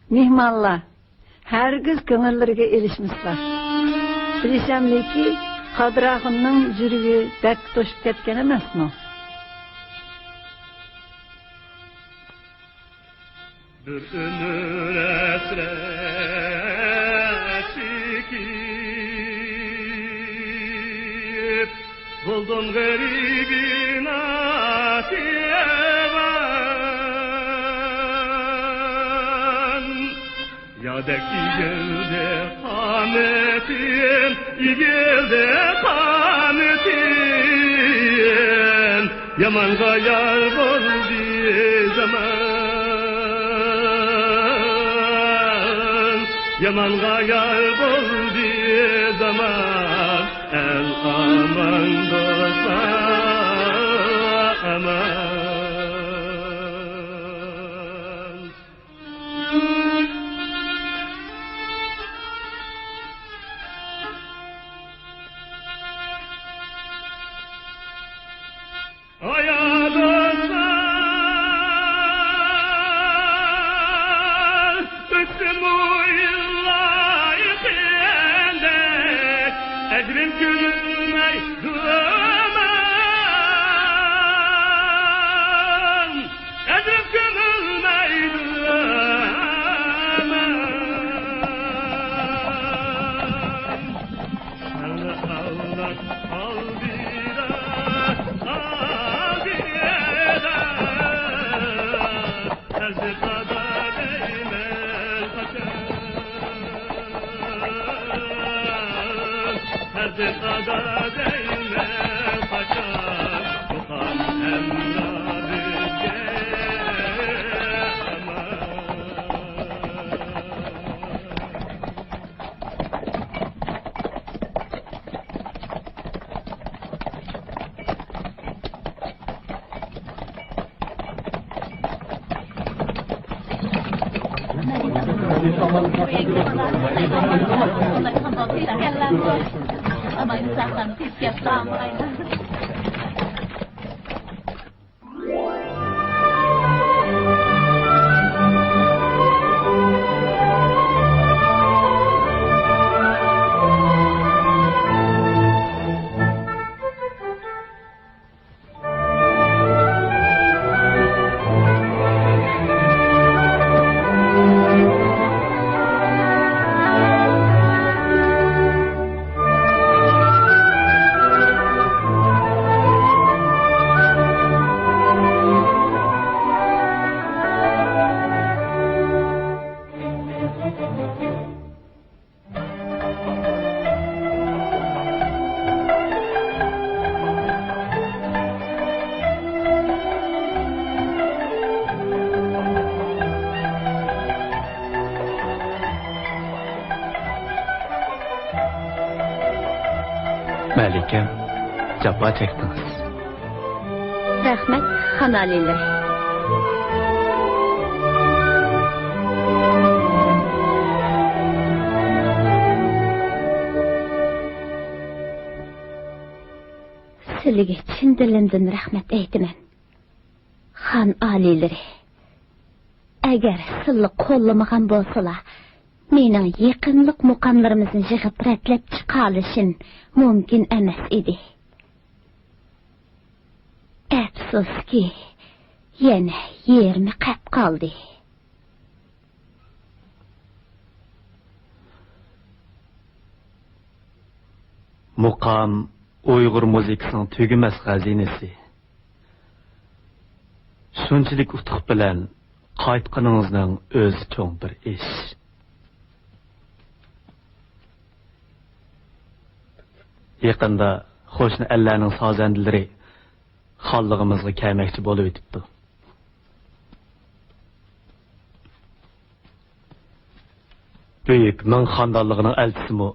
مېھمانلار، ھەرگىز كۆڭۈللىرىگە ئېلىشمىسىلا. بىلىشەملىكى، قادىر ئاخۇننىڭ يۈرىكى بەك توشۇپ كەتكەن ئەمەسمۇ؟ بىر ئۆمۈر ھەسرەت چېكىپ، بولدۇم غېرىبى ناتىۋان. يادەك ئېگىلدى قانىتىم، ئېگىلدى قانىتىم. يامانغا يار بولدى زامان، يامانغا يار بولدى زامان. ئەل ئامان، دوستلار ئامان. ئايالىسان ئۆتسىمۇ يىللار يېقىندەك، ئەجرىم كۆمۈلمەيدۇ ئامان، ئەجرىم كۆمۈلمەيدۇ ئامان. سەن ئاۋلاد ئالدىدا، ئالدىدا، ھەزرەت دادا دەيمەن قاچان، ھەزرەت دادا دەيمەن قاچان، مۇقام ھەمراھ بىزگە ئامان. مەلىكەم، جاپا چەكتىڭىز. رەھمەت، خان ئالىيلىرى. سىلىگە چىن دىلىمدىن رەھمەت ئېيتىمەن، خان ئالىيلىرى. ئەگەر سىلى قوللىمىغان بولسىلا، مېنىڭ يېقىملىق مۇقاملىرىمىزنى يىغىپ رەتلەپ چىقالىشىم مۇمكىن ئەمەس ئىدى. ئەپسۇسكى، يەنە يېرىمى قېلىپ قالدى. مۇقام ئۇيغۇر مۇزىكىسىنىڭ تۈگىمەس خەزىنىسى. شۇنچىلىك ئۇتۇق بىلەن قايتقىنىڭىزنىڭ ئۆزى چوڭ بىر ئىش. يېقىندا قوشنا ئەللەرنىڭ سازەندىلىرى خانلىقىمىزغا كەلمەكچى بولۇۋېتىپتۇ. بۈيۈك مىڭ خاندانلىقىنىڭ ئەلچىسىمۇ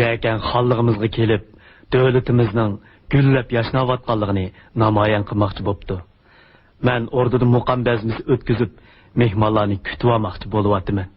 يەكەن خانلىقىمىزغا كېلىپ، دۆلىتىمىزنىڭ گۈللەپ ياشناۋاتقانلىقىنى نامايان قىلماقچى بوپتۇ. مەن ئوردىدا مۇقام بەزمىسى ئۆتكۈزۈپ، مېھمانلارنى كۈتۈۋالماقچى بولۇۋاتىمەن.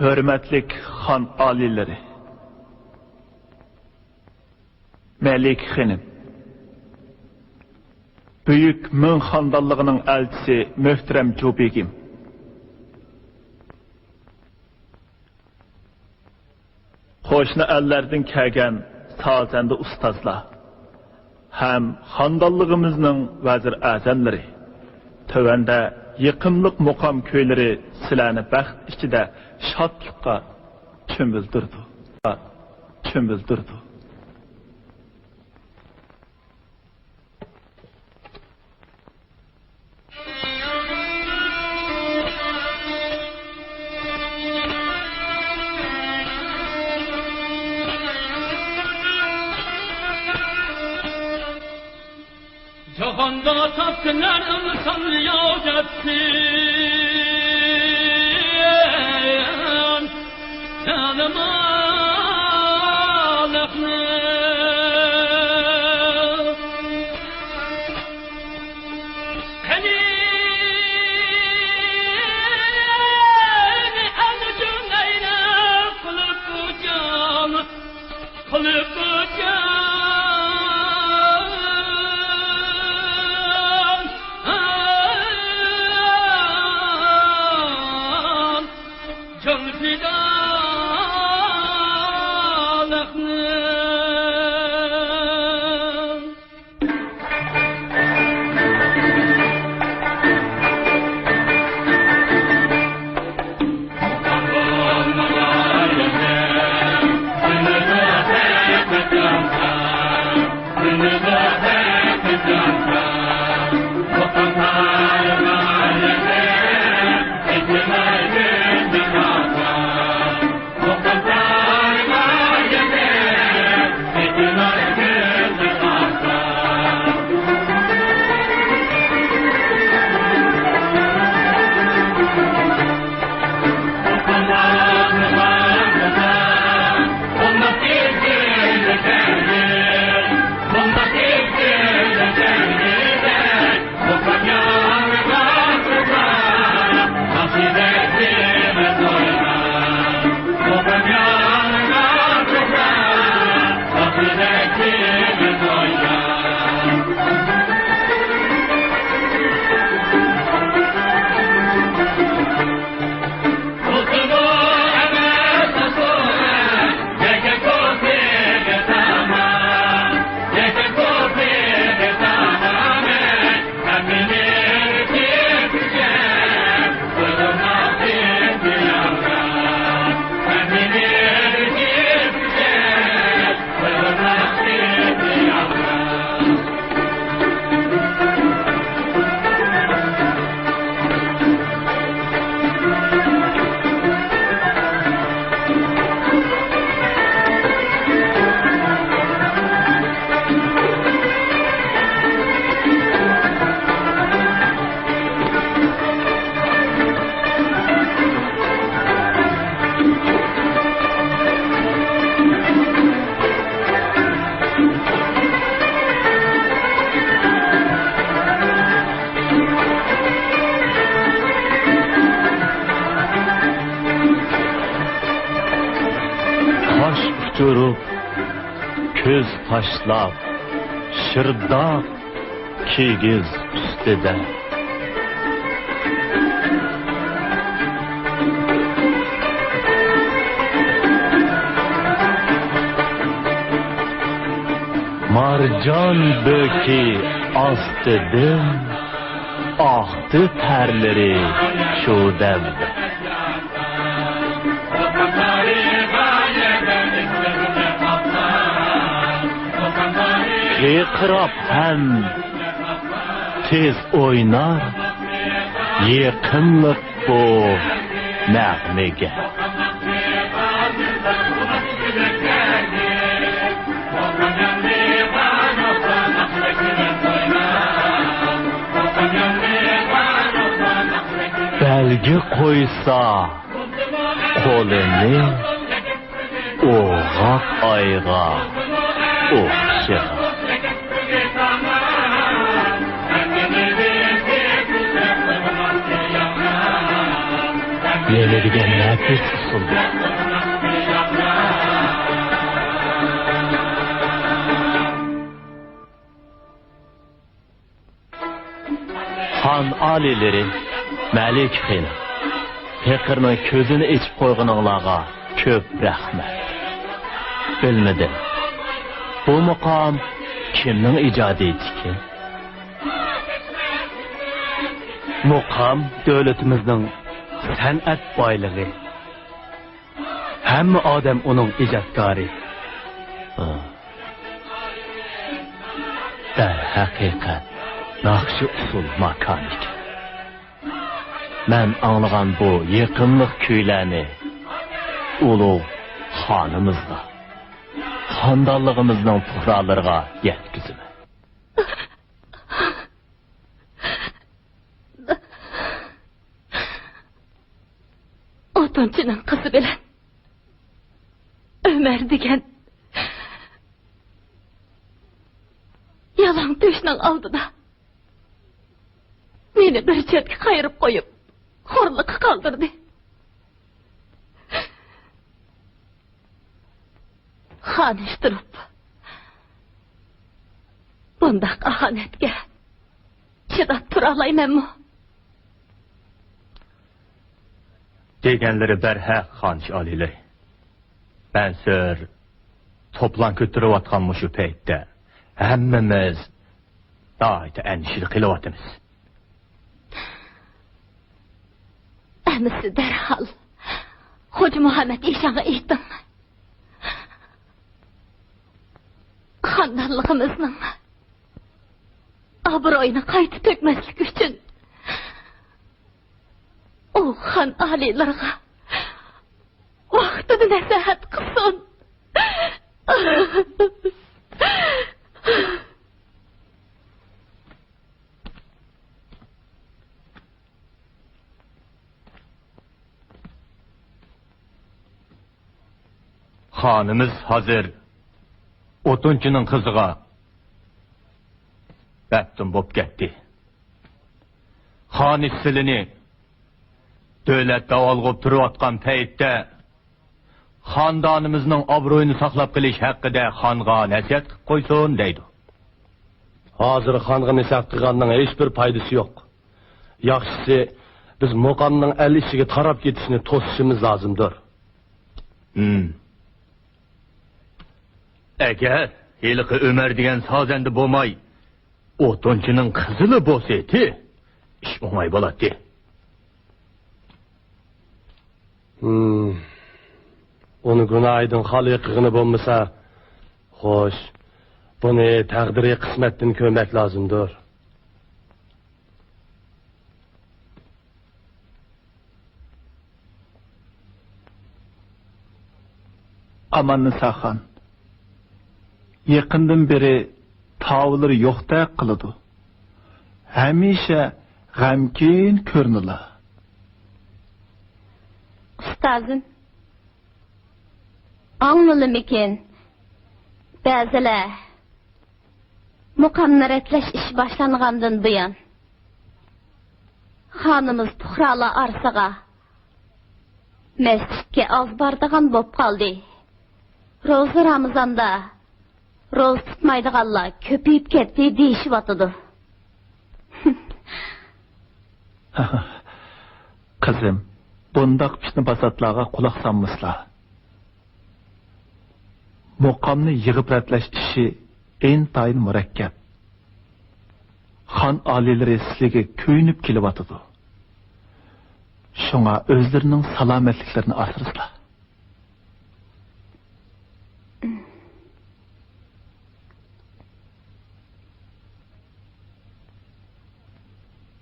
ھۆرمەتلىك خان ئالىيلىرى، مەلىكە خېنىم، بۈيۈك مىڭ خانىدانلىقىنىڭ ئەلچىسى مۆھتەرەم جۇ بېگىم، قوشنا ئەللەردىن كەلگەن سازەندە ئۇستازلار ھەم خانىدانلىقىمىزنىڭ ۋەزىر ئەزەملىرى، تۆۋەندە يېقىملىق مۇقام كۈيلىرى سىلەرنى بەخت ئىچىدە شادلىققا چۆمۈلدۈرىدۇ، چۆمۈلدۈرىدۇ. جاھاندا تاپتىلار ئىنسان ياۋ دەپسىن زالىمالىقنى. قېنى ئەنە جۈڭ ئەينەك قىلىپ بۇ جان، قىلىپ بۇ جان، جان پىدالىقنى. قاش ئۇچۇرۇپ، كۆز تاشلاپ، شىرداق كىگىز ئۈستىدە. مارجان بۆكى ئاستىدىن ئاقتى تەرلىرى شۇ دەم. قىرقىراپ ھەم تېز ئوينار يېقىملىق بۇ نەغمىگە. بەلگە قويسا قولىنى ئوغاق ئايغا ئوخشىغان. نېمە دېگەن نەپىس ئۇسۇل! خان ئالىيلىرى، مەلىكە خېنىم، پېقىرنىڭ كۆزىنى ئېچىپ قويغىنىڭلارغا كۆپ رەھمەت. بىلمىدىم، بۇ مۇقام كىمنىڭ ئىجادىيىتىكىن؟ مۇقام دۆلىتىمىزنىڭ سەنئەت بايلىقى. ھەممە ئادەم ئۇنىڭ ئىجادكارى. دەرھەقىقەت، ناخشا ئۇسسۇل ماكانى ئىكەن. مەن ئاڭلىغان بۇ يېقىملىق كۈيلەرنى ئۇلۇغ خانىمىزغا، خاندانلىقىمىزنىڭ پۇقرالىرىغا يەتكۈزىمەن. ئوتۇنچىنىڭ قىزى بىلەن ئۆمەر دېگەن يالاڭ تۆشنىڭ ئالدىدا مېنى بىر چەتكە قايرىپ قويۇپ، خورلۇققا قالدۇردى. خانىش تۇرۇپ، بۇنداق ئاھانەتكە چىداپ تۇرالايمەنمۇ؟ دېگەنلىرى بەرھەق، خانىش ئالىيلىرى. مەنسۇر توپلام كۆتۈرۈۋاتقان مۇشۇ پەيتتە ھەممىمىز ناھايىتى ئەندىشىدە قېلىۋاتىمىز. ئەمىسە دەرھال خوجا مۇھەممەد ئىشانغا ئېيتىڭ. خاندانلىقىمىزنىڭ ئابرۇيىنى قايتا تۆكمەسلىك ئۈچۈن ئۇ خان ئالىيلىرىغا ۋاقتىدا نەسىھەت قىلسۇن. خانىمىز ھازىر ئوتۇنچىنىڭ قىزىغا مەپتۇن بولۇپ كەتتى. خانىش سىلىنى دۆلەت داۋالغۇپ تۇرۇۋاتقان پەيتتە خاندانىمىزنىڭ ئابرۇيىنى ساقلاپ قېلىش ھەققىدە خانغا نەسىھەت قىلىپ قويسۇن دەيدۇ. ھازىر خانغا نەسىھەت قىلغاننىڭ ھېچبىر پايدىسى يوق. ياخشىسى، بىز مۇقامنىڭ ئەل ئىچىگە تاراپ كېتىشىنى توسۇشىمىز لازىمدۇر. ھىم. ئەگەر ھېلىقى ئۆمەر دېگەن سازەندە بولماي، ئوتۇنچىنىڭ قىزىلا بولسىتى، ئىش ئوڭاي بولاتتى. ھىم. ئۇنى گۇناھىدىن خالىي قىلغىنى بولمىسا، خوش، بۇنى تەقدىرىي قىسمەتتىن كۆرمەك لازىمدۇر. ئاماننىساخان، يېقىندىن بېرى تاۋۇللىرى يوقتەك قىلىدۇ. ھەمىشە غەمكىن كۆرۈنىلا. ئۇستازىم، ئاڭلىلىمىكىن؟ بەزىلەر مۇقامنى رەتلەش ئىشى باشلانغاندىن بۇيان، خانىمىز پۇقرالار ئارىسىغا مەسچىتكە ئاز بارىدىغان بولۇپ قالدى. روزا رامىزاندا روزا تۇتمايدىغانلار كۆپىيىپ كەتتى دېيىشىۋاتىدۇ. قىزىم، بۇنداق پىتنە-پاساتلارغا قۇلاق سالمىسىلا. مۇقامنى يىغىپ رەتلەش ئىشى ئىنتايىن مۇرەككەپ. خان ئالىيلىرى سىلىگە كۆيۈنۈپ كېلىۋاتىدۇ. شۇڭا ئۆزلىرىنىڭ سالامەتلىكلىرىنى ئاسرىسىلا.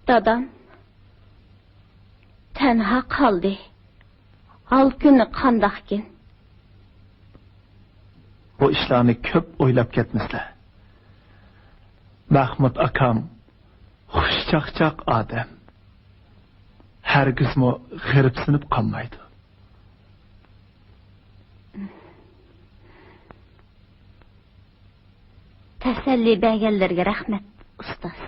دادام تەنھا قالدى. ھال-كۈنى قانداقكىن؟ بۇ ئىشلارنى كۆپ ئويلاپ كەتمىسىلە. مەخمۇت ئاكام خۇشچاقچاق ئادەم. ھەرگىزمۇ غېرىبسىنىپ قالمايدۇ. تەسەللى بەرگەنلىرىگە رەھمەت، ئۇستاز.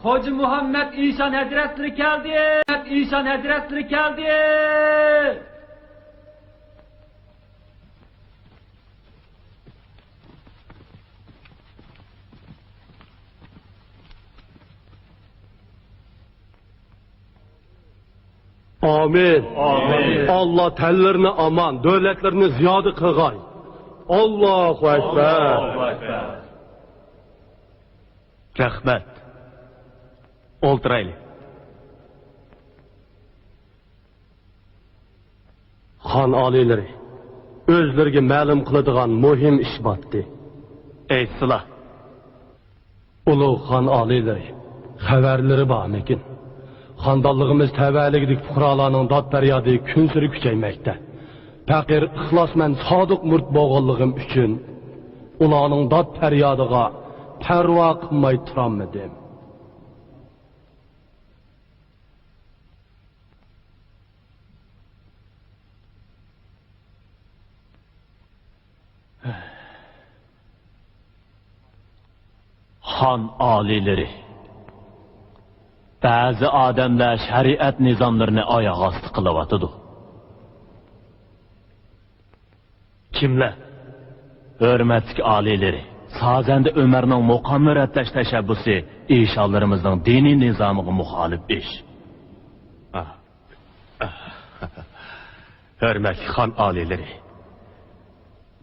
خوجا مۇھەممەد ئىشان ھەزرەتلىرى كەلدى! ئىشان ھەزرەتلىرى كەلدى! ئامىن. ئامىن. ئاللا تەنلىرىنى ئامان، دۆلەتلىرىنى زىيادە قىلغاي. ئاللاھۇ ئەكبەر. ئاللاھۇ ئەكبەر. رەھمەت. ئولتۇرايلى. خان ئالىيلىرى، ئۆزلىرىگە مەلۇم قىلىدىغان مۇھىم ئىش باتتى. ئېيتسىلا. ئۇلۇغ خان ئالىيلىرى، خەۋەرلىرى بارمىكىن؟ خاندانلىقىمىز تەۋەلىكىدىكى پۇقرالارنىڭ داد-پەريادى كۈنسېرى كۈچەيمەكتە. پەقىر ئىخلاسمەن سادىق مۇرىت بولغانلىقىم ئۈچۈن، ئۇلارنىڭ داد-پەريادىغا پەرۋا قىلماي تۇرالمىدىم. خان ئالىيلىرى، بەزى ئادەملەر شەرىئەت نىزاملىرىنى ئاياغ ئاستى قىلىۋاتىدۇ. كىملەر؟ ھۆرمەتلىك ئالىيلىرى، سازەندە ئۆمەرنىڭ مۇقامنى رەتلەش تەشەببۇسى ئىشانلىرىمىزنىڭ دىنىي نىزامىغا مۇخالىپ ئىش. ھۆرمەتلىك خان ئالىيلىرى،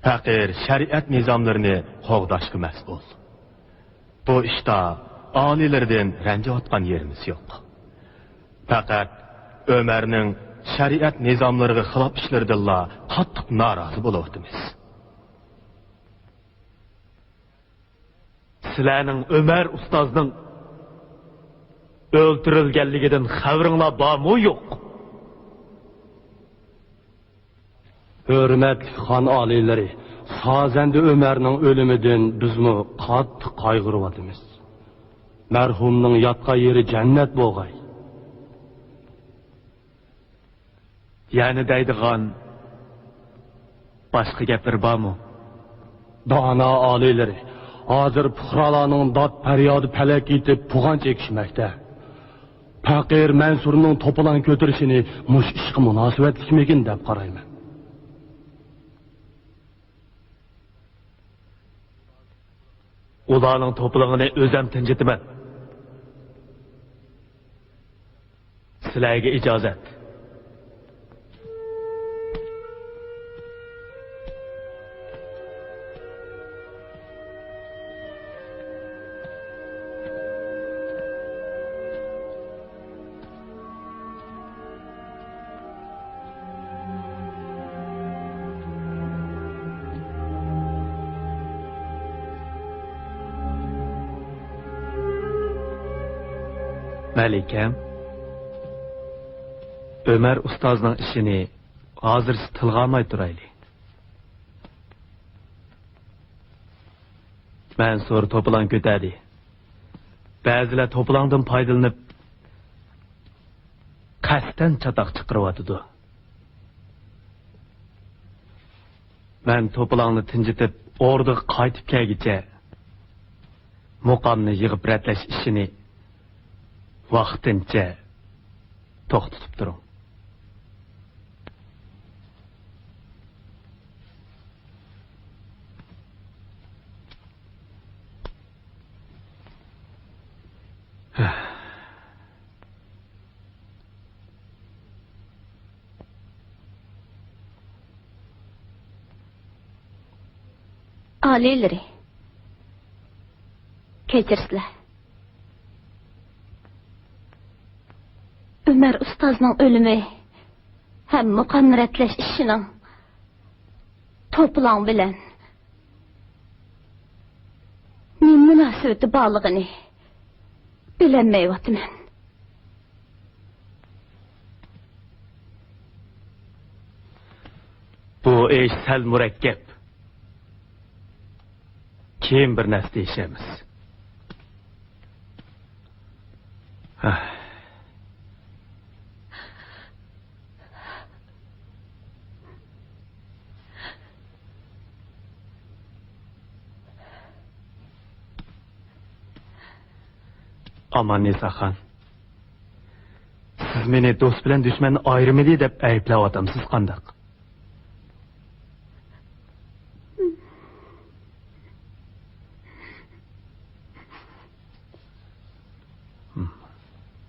پەقىر شەرىئەت نىزاملىرىنى قوغداشقا مەسئۇل. بۇ ئىشتا ئالىيلىرىدىن رەنجىۋاتقان يېرىمىز يوق. پەقەت ئۆمەرنىڭ شەرىئەت نىزاملىرىغا خىلاپ ئىشلىرىدىنلا قاتتىق نارازى بولۇۋاتىمىز. سىلەرنىڭ ئۆمەر ئۇستازنىڭ ئۆلتۈرۈلگەنلىكىدىن خەۋىرىڭلار بارمۇ يوق؟ ھۆرمەتلىك خان ئالىيلىرى، سازەندە ئۆمەرنىڭ ئۆلۈمىدىن بىزمۇ قاتتىق قايغۇرۇۋاتىمىز. مەرھۇمنىڭ ياتقان يېرى جەننەت بولغاي. يەنە دەيدىغان باشقا گەپلىرى بارمۇ؟ دانا ئالىيلىرى، ھازىر پۇقرالارنىڭ داد پەريادى پەلەككە يېتىپ پۇغان چېكىشمەكتە. پەقىر مەنسۇرنىڭ توپىلاڭ كۆتۈرۈشىنى مۇشۇ ئىشقا مۇناسىۋەتلىكمىكىن دەپ قارايمەن. ئۇلارنىڭ توپىلىڭىنى ئۆزەم تىنجىتىمەن. سىلەرگە ئىجازەت. مەلىكەم، ئۆمەر ئۇستازنىڭ ئىشىنى ھازىرچە تىلغا ئالماي تۇرايلى. مەنسۇر توپىلاڭ كۆتەردى. بەزىلەر توپىلاڭدىن پايدىلىنىپ، قەستەن چاتاق چىقىرىۋاتىدۇ. مەن توپىلاڭنى تىنجىتىپ، ئوردىغا قايتىپ كەلگۈچە، مۇقامنى يىغىپ رەتلەش ئىشىنى ۋاقتىنچە توختىتىپ تۇرۇڭ. ئالىيلىرى، كەچۈرسىلەر. ئۆمەر ئۇستازنىڭ ئۆلۈمى ھەم مۇقامنى رەتلەش ئىشىنىڭ توپىلاڭ بىلەن نېمە مۇناسىۋىتى بارلىقىنى بىلەلمەيۋاتىمەن. بۇ ئىش سەل مۇرەككەپ. كېيىن بىر نەرسە دېيىشەرمىز. ھە. ئاماننىساخان، سىز مېنى دوست بىلەن دۈشمەننى ئايرىمىدى دەپ ئەيىبلەۋاتامسىز قانداق؟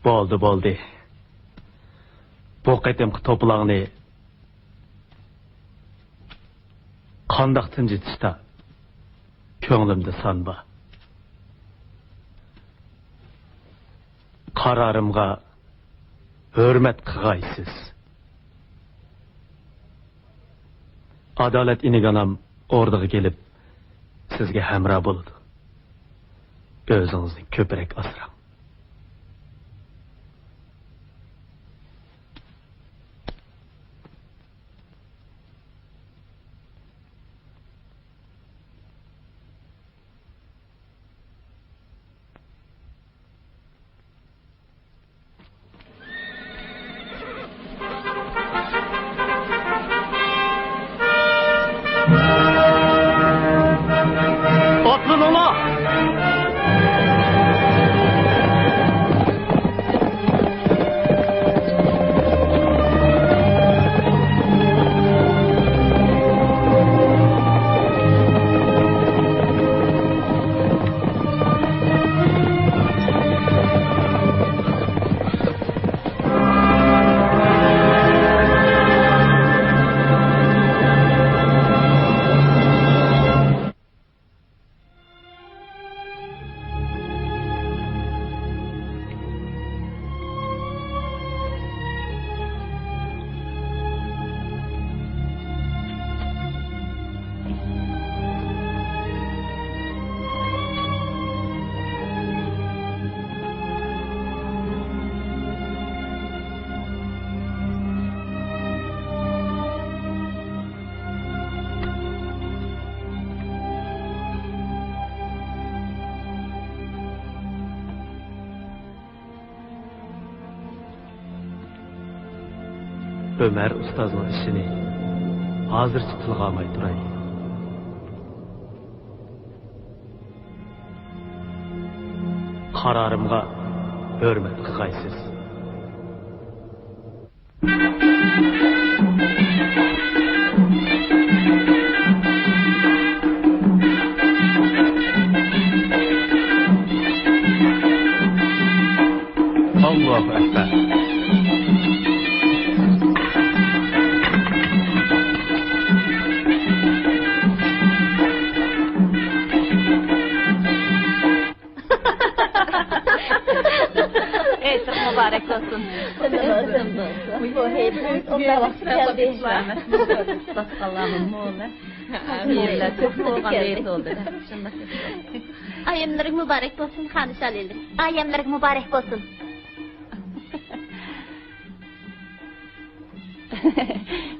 بولدى، بولدى. بۇ قېتىمقى توپىلاڭنى قانداق تىنجىتىشتا كۆڭلۈمدە سان بار. قارارىمغا ھۆرمەت قىلغايسىز. ئادالەت ئىنىگانام ئوردىغا كېلىپ، سىزگە ھەمراھ بولىدۇ. ئۆزىڭىزنى كۆپرەك ئاسراڭ. ئاتلىنىڭلار! ئۆمەر ئۇستازنىڭ ئىشىنى ھازىرچە تىلغا ئالماي تۇراي. قارارىمغا ھۆرمەت قىلغايسىز. ئاللاھۇ ئەكبەر. ھېيتلىق مۇبارەك بولسۇن. بۇ ھېيت ئوبدان ۋاقتى كەلدى. ئايەملىرىگە مۇبارەك بولسۇن، خانىش ئالىيلىرى. ئايەملىرىگە مۇبارەك بولسۇن.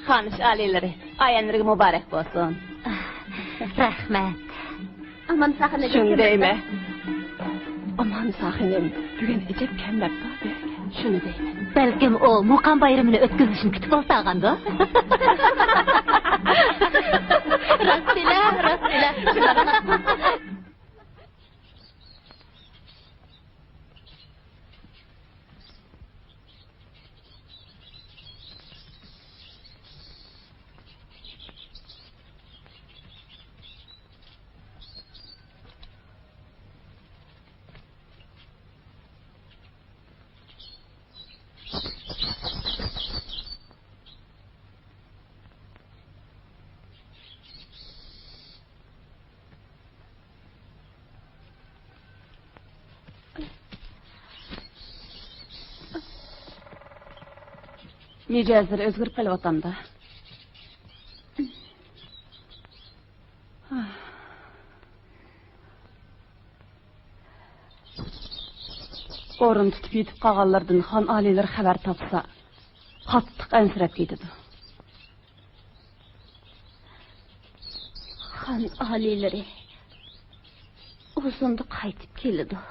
خانىش ئالىيلىرى، ئايەملىرىگە مۇبارەك بولسۇن. رەھمەت. ئامانساخىنىم. شۇنى دەيمەن. ئامانساخىنىم بۈگۈن ئەجەب كەملەپتۇ بىزگە. شۇنى دەيمەن. بەلكىم ئۇ مۇقام بايرىمىنى ئۆتكۈزۈشنى كۈتۈپ ئولتۇرغاندۇ؟ راستلا، راستلا. مىجەزلىرى ئۆزگىرىپ قېلىۋاتامدا. ئورۇن تۇتۇپ يېتىپ قالغانلىرىدىن خان ئالىيلىرى خەۋەر تاپسا، قاتتىق ئەنسىرەپ كېتىدۇ. خان ئالىيلىرى ئۇزۇندا قايتىپ كېلىدۇ.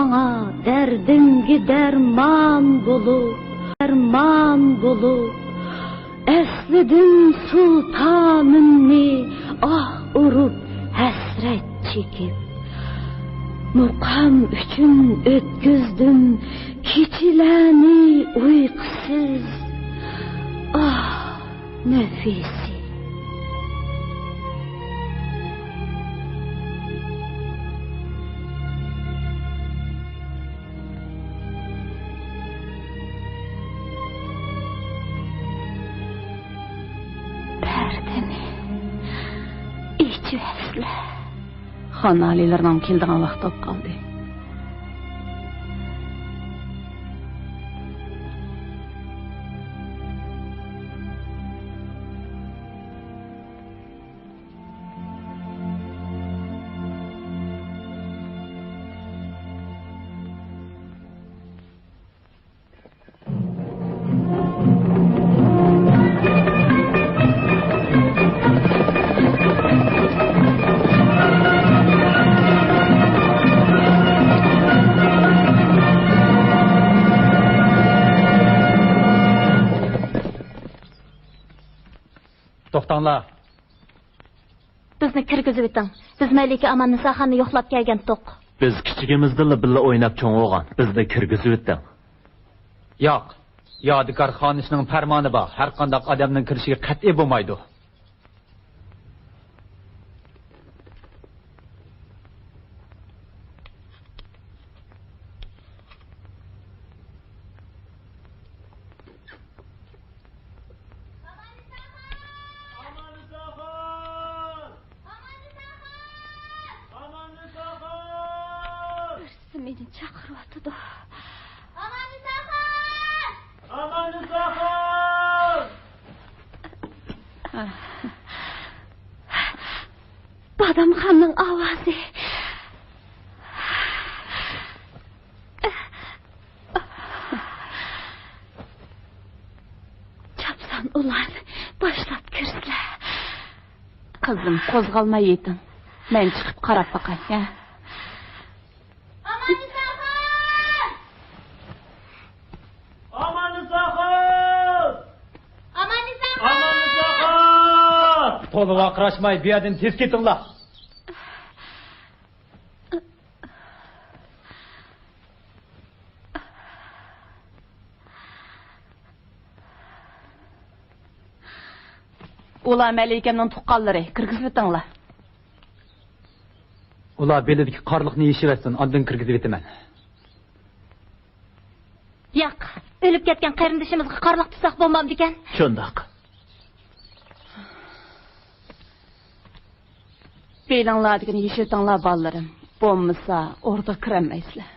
دەردىمگە دەرمان بولۇپ، دەرمان بولۇپ، ئەسلىدىم سۇلتانىمنى ئاھ ئۇرۇپ، ھەسرەت چېكىپ. مۇقام ئۈچۈن ئۆتكۈزدۈم كېچىلەرنى ئۇيقۇسىز. ئاھ، نەفىسى. پەردىنى ئېچىۋەتسىلە. خان ئالىيلىرىنىڭ كېلىدىغان ۋاقتى بولۇپ قالدى. توختاڭلار! بىزنى كىرگۈزۈۋېتىڭ. بىز مەلىكە ئاماننىساخاننى يوقلاپ كەلگەنتۇق. بىز كىچىكىمىزدىنلا بىللە ئويناپ چوڭ بولغان. بىزنى كىرگۈزۈۋېتىڭ. ياق. يادىكار خانىشنىڭ پەرمانى بار. ھەرقانداق ئادەمنىڭ كىرىشىگە قەتئىي بولمايدۇ. ئاماننىساخان! ئاماننىساخان! ئاماننىساخان! بىرسى مېنى چاقىرىۋاتىدۇ. ئاماننىساخان! ئاماننىساخان! بادامخاننىڭ ئاۋازى. چاپسان ئۇلارنى باشلاپ كىرسىلە. قىزىم، قوزغالماي يېتىڭ. مەن چىقىپ قاراپ باقاي، ھە؟ ئاماننىساخان! ئاماننىساخان! ئاماننىساخان! ئاماننىساخان! تولا ۋارقىراشماي، بۇ يەردىن تېز كېتىڭلار. ئۇلار مەلىكەمنىڭ تۇغقانلىرى، كىرگۈزۈۋېتىڭلار. ئۇلار بېلىدىكى قارلىقنى يېشىۋەتسۇن، ئاندىن كىرگۈزۈۋېتىمەن. ياق، ئۆلۈپ كەتكەن قېرىندىشىمىزغا قارلىق تۇتساق بولمامدىكەن؟ شۇنداق. بېلىڭلاردىكىنى يېشىۋېتىڭلار، بالىلىرىم. بولمىسا، ئوردىغا كىرەلمەيسىلەر.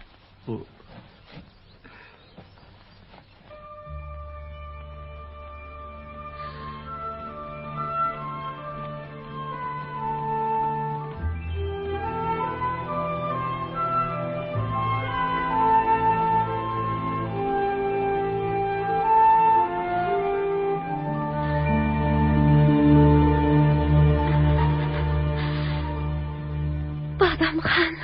بادامخان.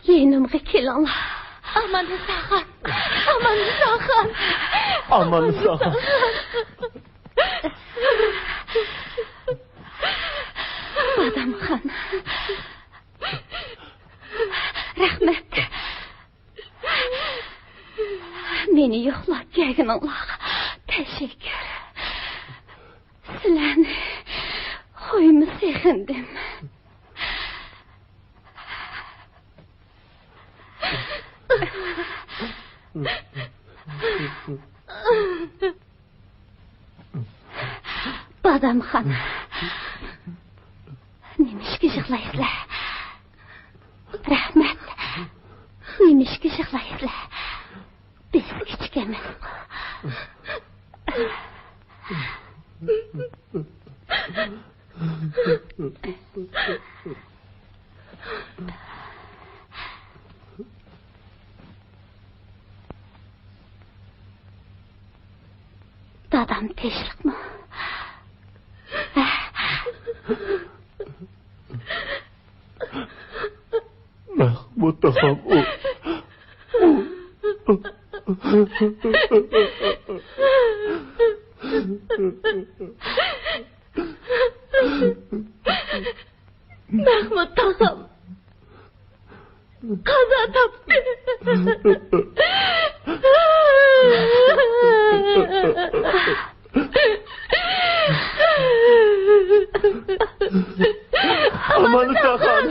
يېنىمغا كېلىڭلار. ئاماننىساخان! ئاماننىساخان! ئاماننىساخان! بادامخان. رەھمەت. مېنى يوقلاپ كەلگىنىڭلارغا تەشەككۈر. سىلەرنى خويمۇ سېغىندىم. بادامخان، نېمىشقا يىغلايسىلەر؟ رەھمەت. نېمىشقا يىغلايسىلەر؟ بىز كىچىك ئەمەسقۇ. دادام تىنچلىقمۇ؟ ھە؟ مەخمۇت تاغام، ئۇ، ئۇ. مەخمۇت تاغام قازا تاپتى. ئاماننىساخان!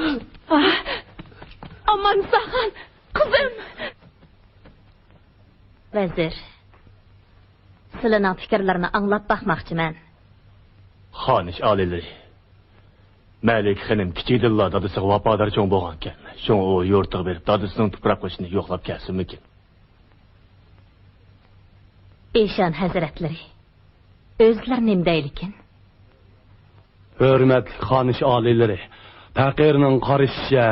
ئاماننىساخان، قىزىم! ۋەزىر، سىلىنىڭ پىكىرلىرىنى ئاڭلاپ باقماقچىمەن. خانىش ئالىيلىرى، مەلىكە خېنىم كىچىكىدىنلا دادىسىغا ۋاپادار چوڭ بولغانىكەن. شۇڭا ئۇ يۇرتىغا بېرىپ، دادىسىنىڭ تۇپراق قوشۇنىنى يوقلاپ كەلسىمىكىن؟ ئىشان ھەزرەتلىرى، ئۆزلىرى نېمە دەيدىكىن؟ ھۆرمەتلىك خانىش ئالىيلىرى، پەقىرنىڭ قارىشىچە،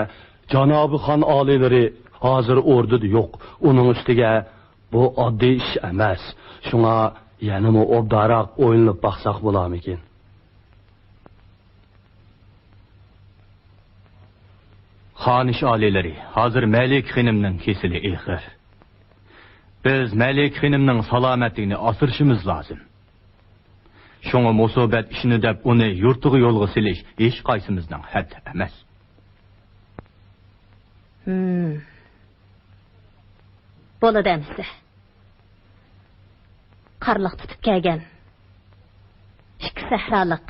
جانابىي خان ئالىيلىرى ھازىر ئوردىدا يوق. ئۇنىڭ ئۈستىگە بۇ ئاددىي ئىش ئەمەس. شۇڭا يەنىمۇ ئوبدانراق ئويلىنىپ باقساق بولارمىكىن؟ خانىش ئالىيلىرى، ھازىر مەلىكە خېنىمنىڭ كېسىلى ئېغىر. بىز مەلىكە خېنىمنىڭ سالامەتلىكىنى ئاسرىشىمىز لازىم. شۇڭا مۇسىبەت ئىشىنى دەپ ئۇنى يۇرتىغا يولغا سېلىش ھېچقايسىمىزنىڭ ھەددى ئەمەس. ھىم. بولىدۇ ئەمىسە. قارلىق تۇتۇپ كەلگەن ئىككى سەھرالىق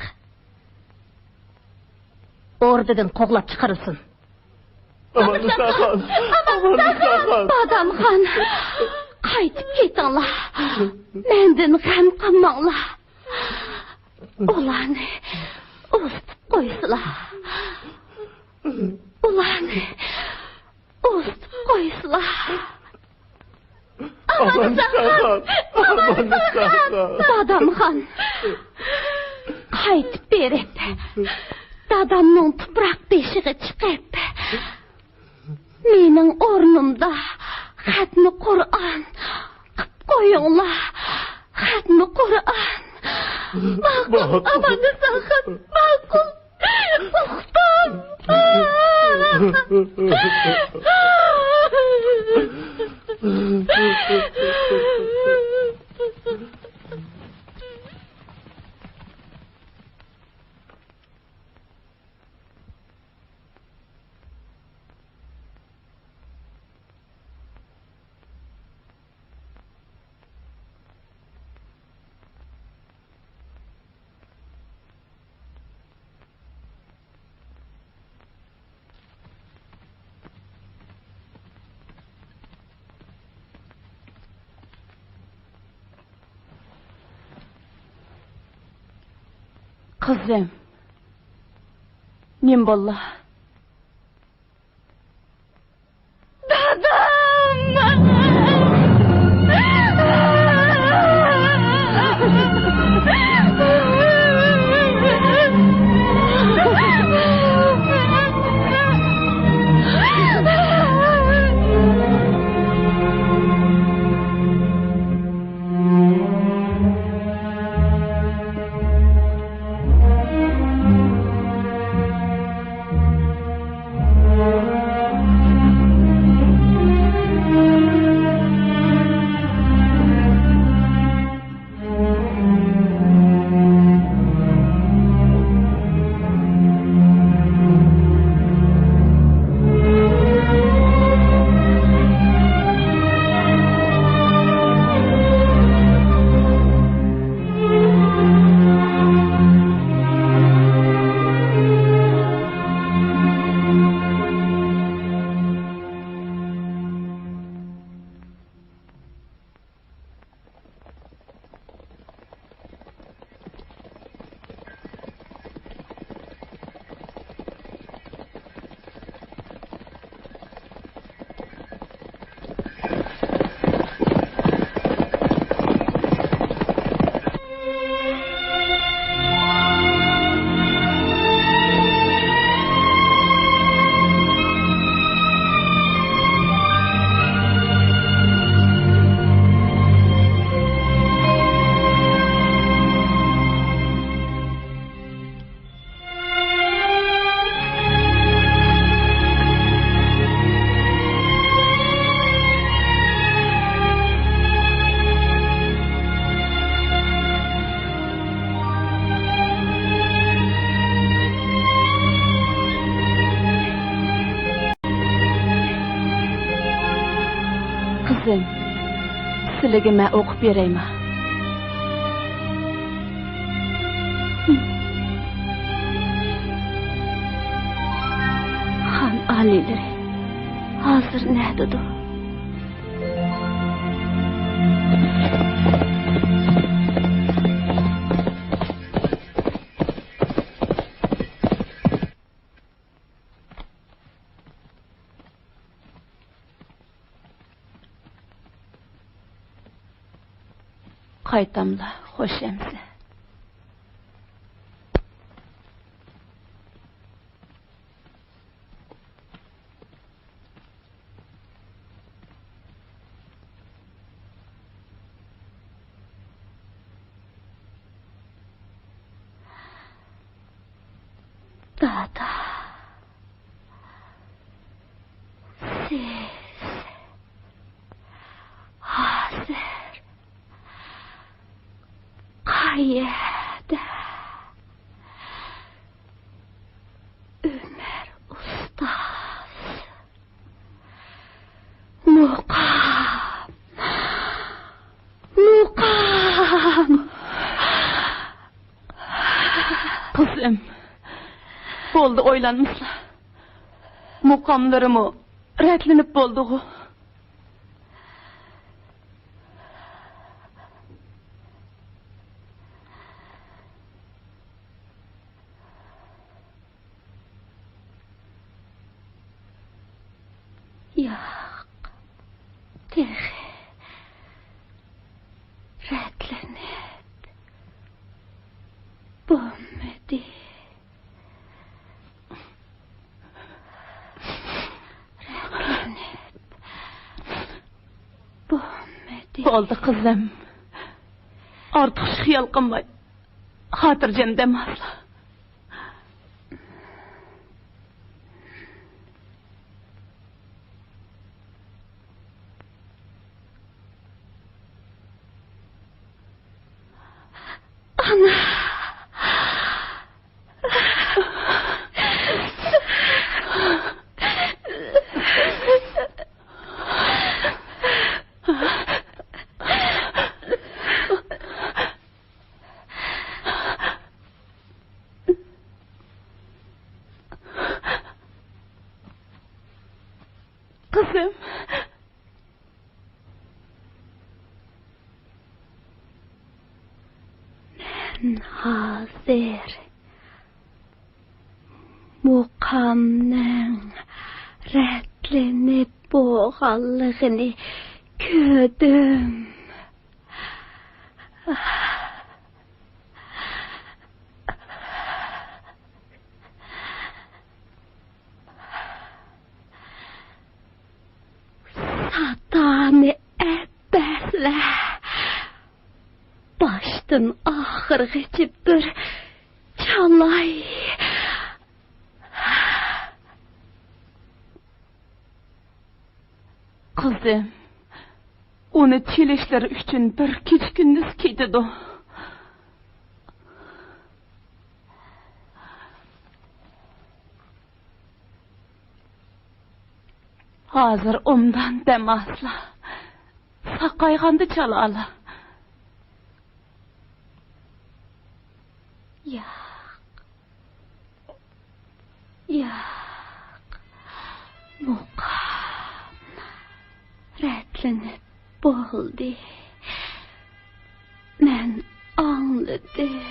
ئوردىدىن قوغلاپ چىقىرىلسۇن. ئاماننىساخان! ئاماننىساخان! بادامخان! قايتىپ كېتىڭلار. مەندىن غەم قىلماڭلار. ئۇلارنى ئۇزىتىپ قويسىلا. ئۇلارنى ئۇزىتىپ قويسىلا. ئاماننىساخان! ئاماننىساخان! بادامخان! قايتىپ بېرىپ، دادامنىڭ تۇپراق بېشىغا چىقىپ، مېنىڭ ئورنۇمدا خەتمە قۇرئان قىپ قويۇڭلار. خەتمە قۇرئان. ماقۇل، ماقۇل. ئاماننىساخان، ماقۇل. ئۇختۇم. قىزىم، نېمە بولدى؟ دادام! سىلىگە مەن ئوقۇپ بېرەيما؟ خان ئالىيلىرى ھازىر نەدىدۇ؟ قايتاملا خوش ئەمىسە. دادا، سىز ھازىر قەيەردە؟ ئۆمەر ئۇستاز. مۇقام. مۇقام. قىزىم، بولدى ئويلانمىسىلا. مۇقاملىرىمۇ رەتلىنىپ بولدىغۇ. ياق، تېخى رەتلىنىپ بولمىدى. رەتلىنىپ بولمىدى. بولدى قىزىم. ئارتۇقچە خىيال قىلماي، خاتىرجەم دەم ئالسىلا. ئانا! قىزىم. مەن ھازىر مۇقامنىڭ رەتلىنىپ بولغانلىقىنى كۆردۈم. ساتانى ئەپەسلە، باشتىن ئاخىرغىچە بىر چالاي. قىزىم، ئۇنى چېلىشلىرى ئۈچۈن بىر كېچە-كۈندۈز كېتىدۇ. ھازىر ئوبدان دەم ئالسىلا، ساقايغاندا چالارلا. ياق. ياق، مۇقام رەتلىنىپ بولدى. مەن ئاڭلىدىم.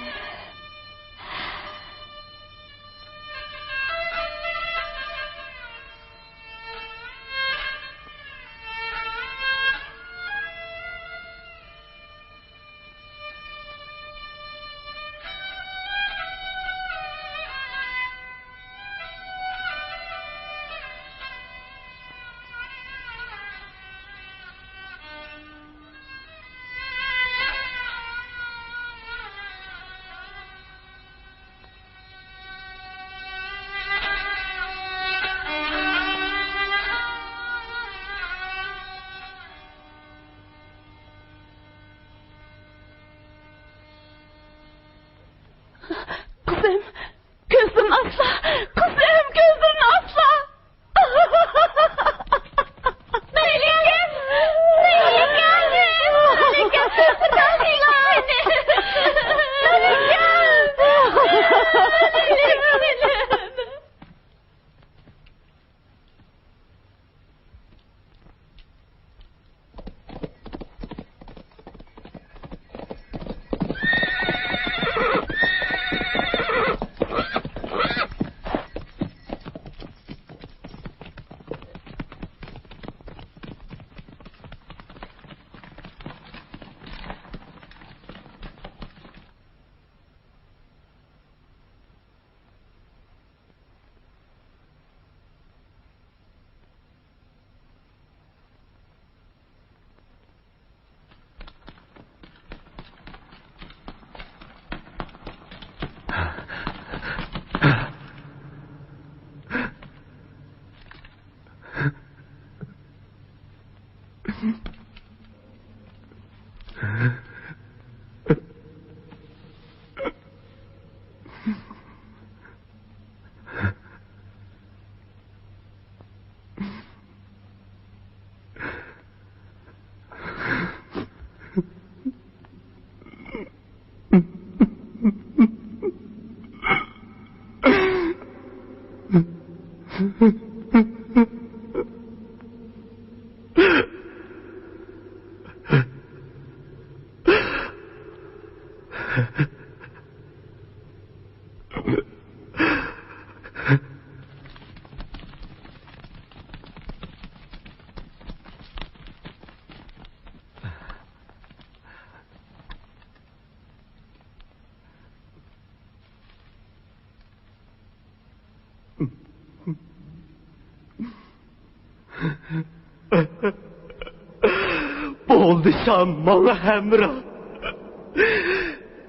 بولدى شام ماڭا ھەمراھ،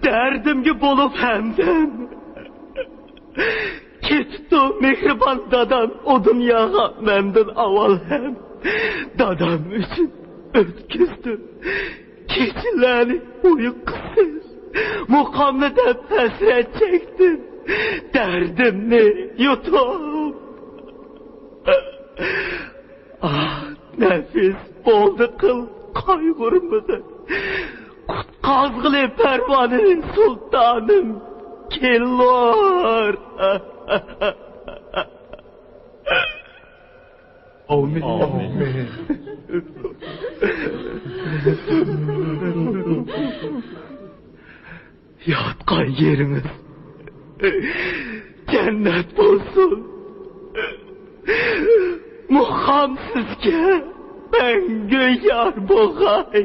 دەردىمگە بولۇپ ھەمدەم. كېتىپتۇ مېھرىبان دادام ئۇ دۇنياغا مەندىن ئاۋۋال ھەم. دادام ئۈچۈن ئۆتكۈزدۈم كېچىلەرنى ئۇيقۇسىز، مۇقامنى دەپ ھەسرەت چەكتىم، دەردىمنى يۇتۇپ. ئاھ، نەپىس، بولدى قىل، قايغۇرمىغىن. قۇتقازغىلى پەرۋانىنى سۇلتانىم كېلۇر. ئامىن. ئامىن. ياتقان يېرىڭىز جەننەت بولسۇن. مۇقام سىزگە مەڭگۈ يار بولغاي.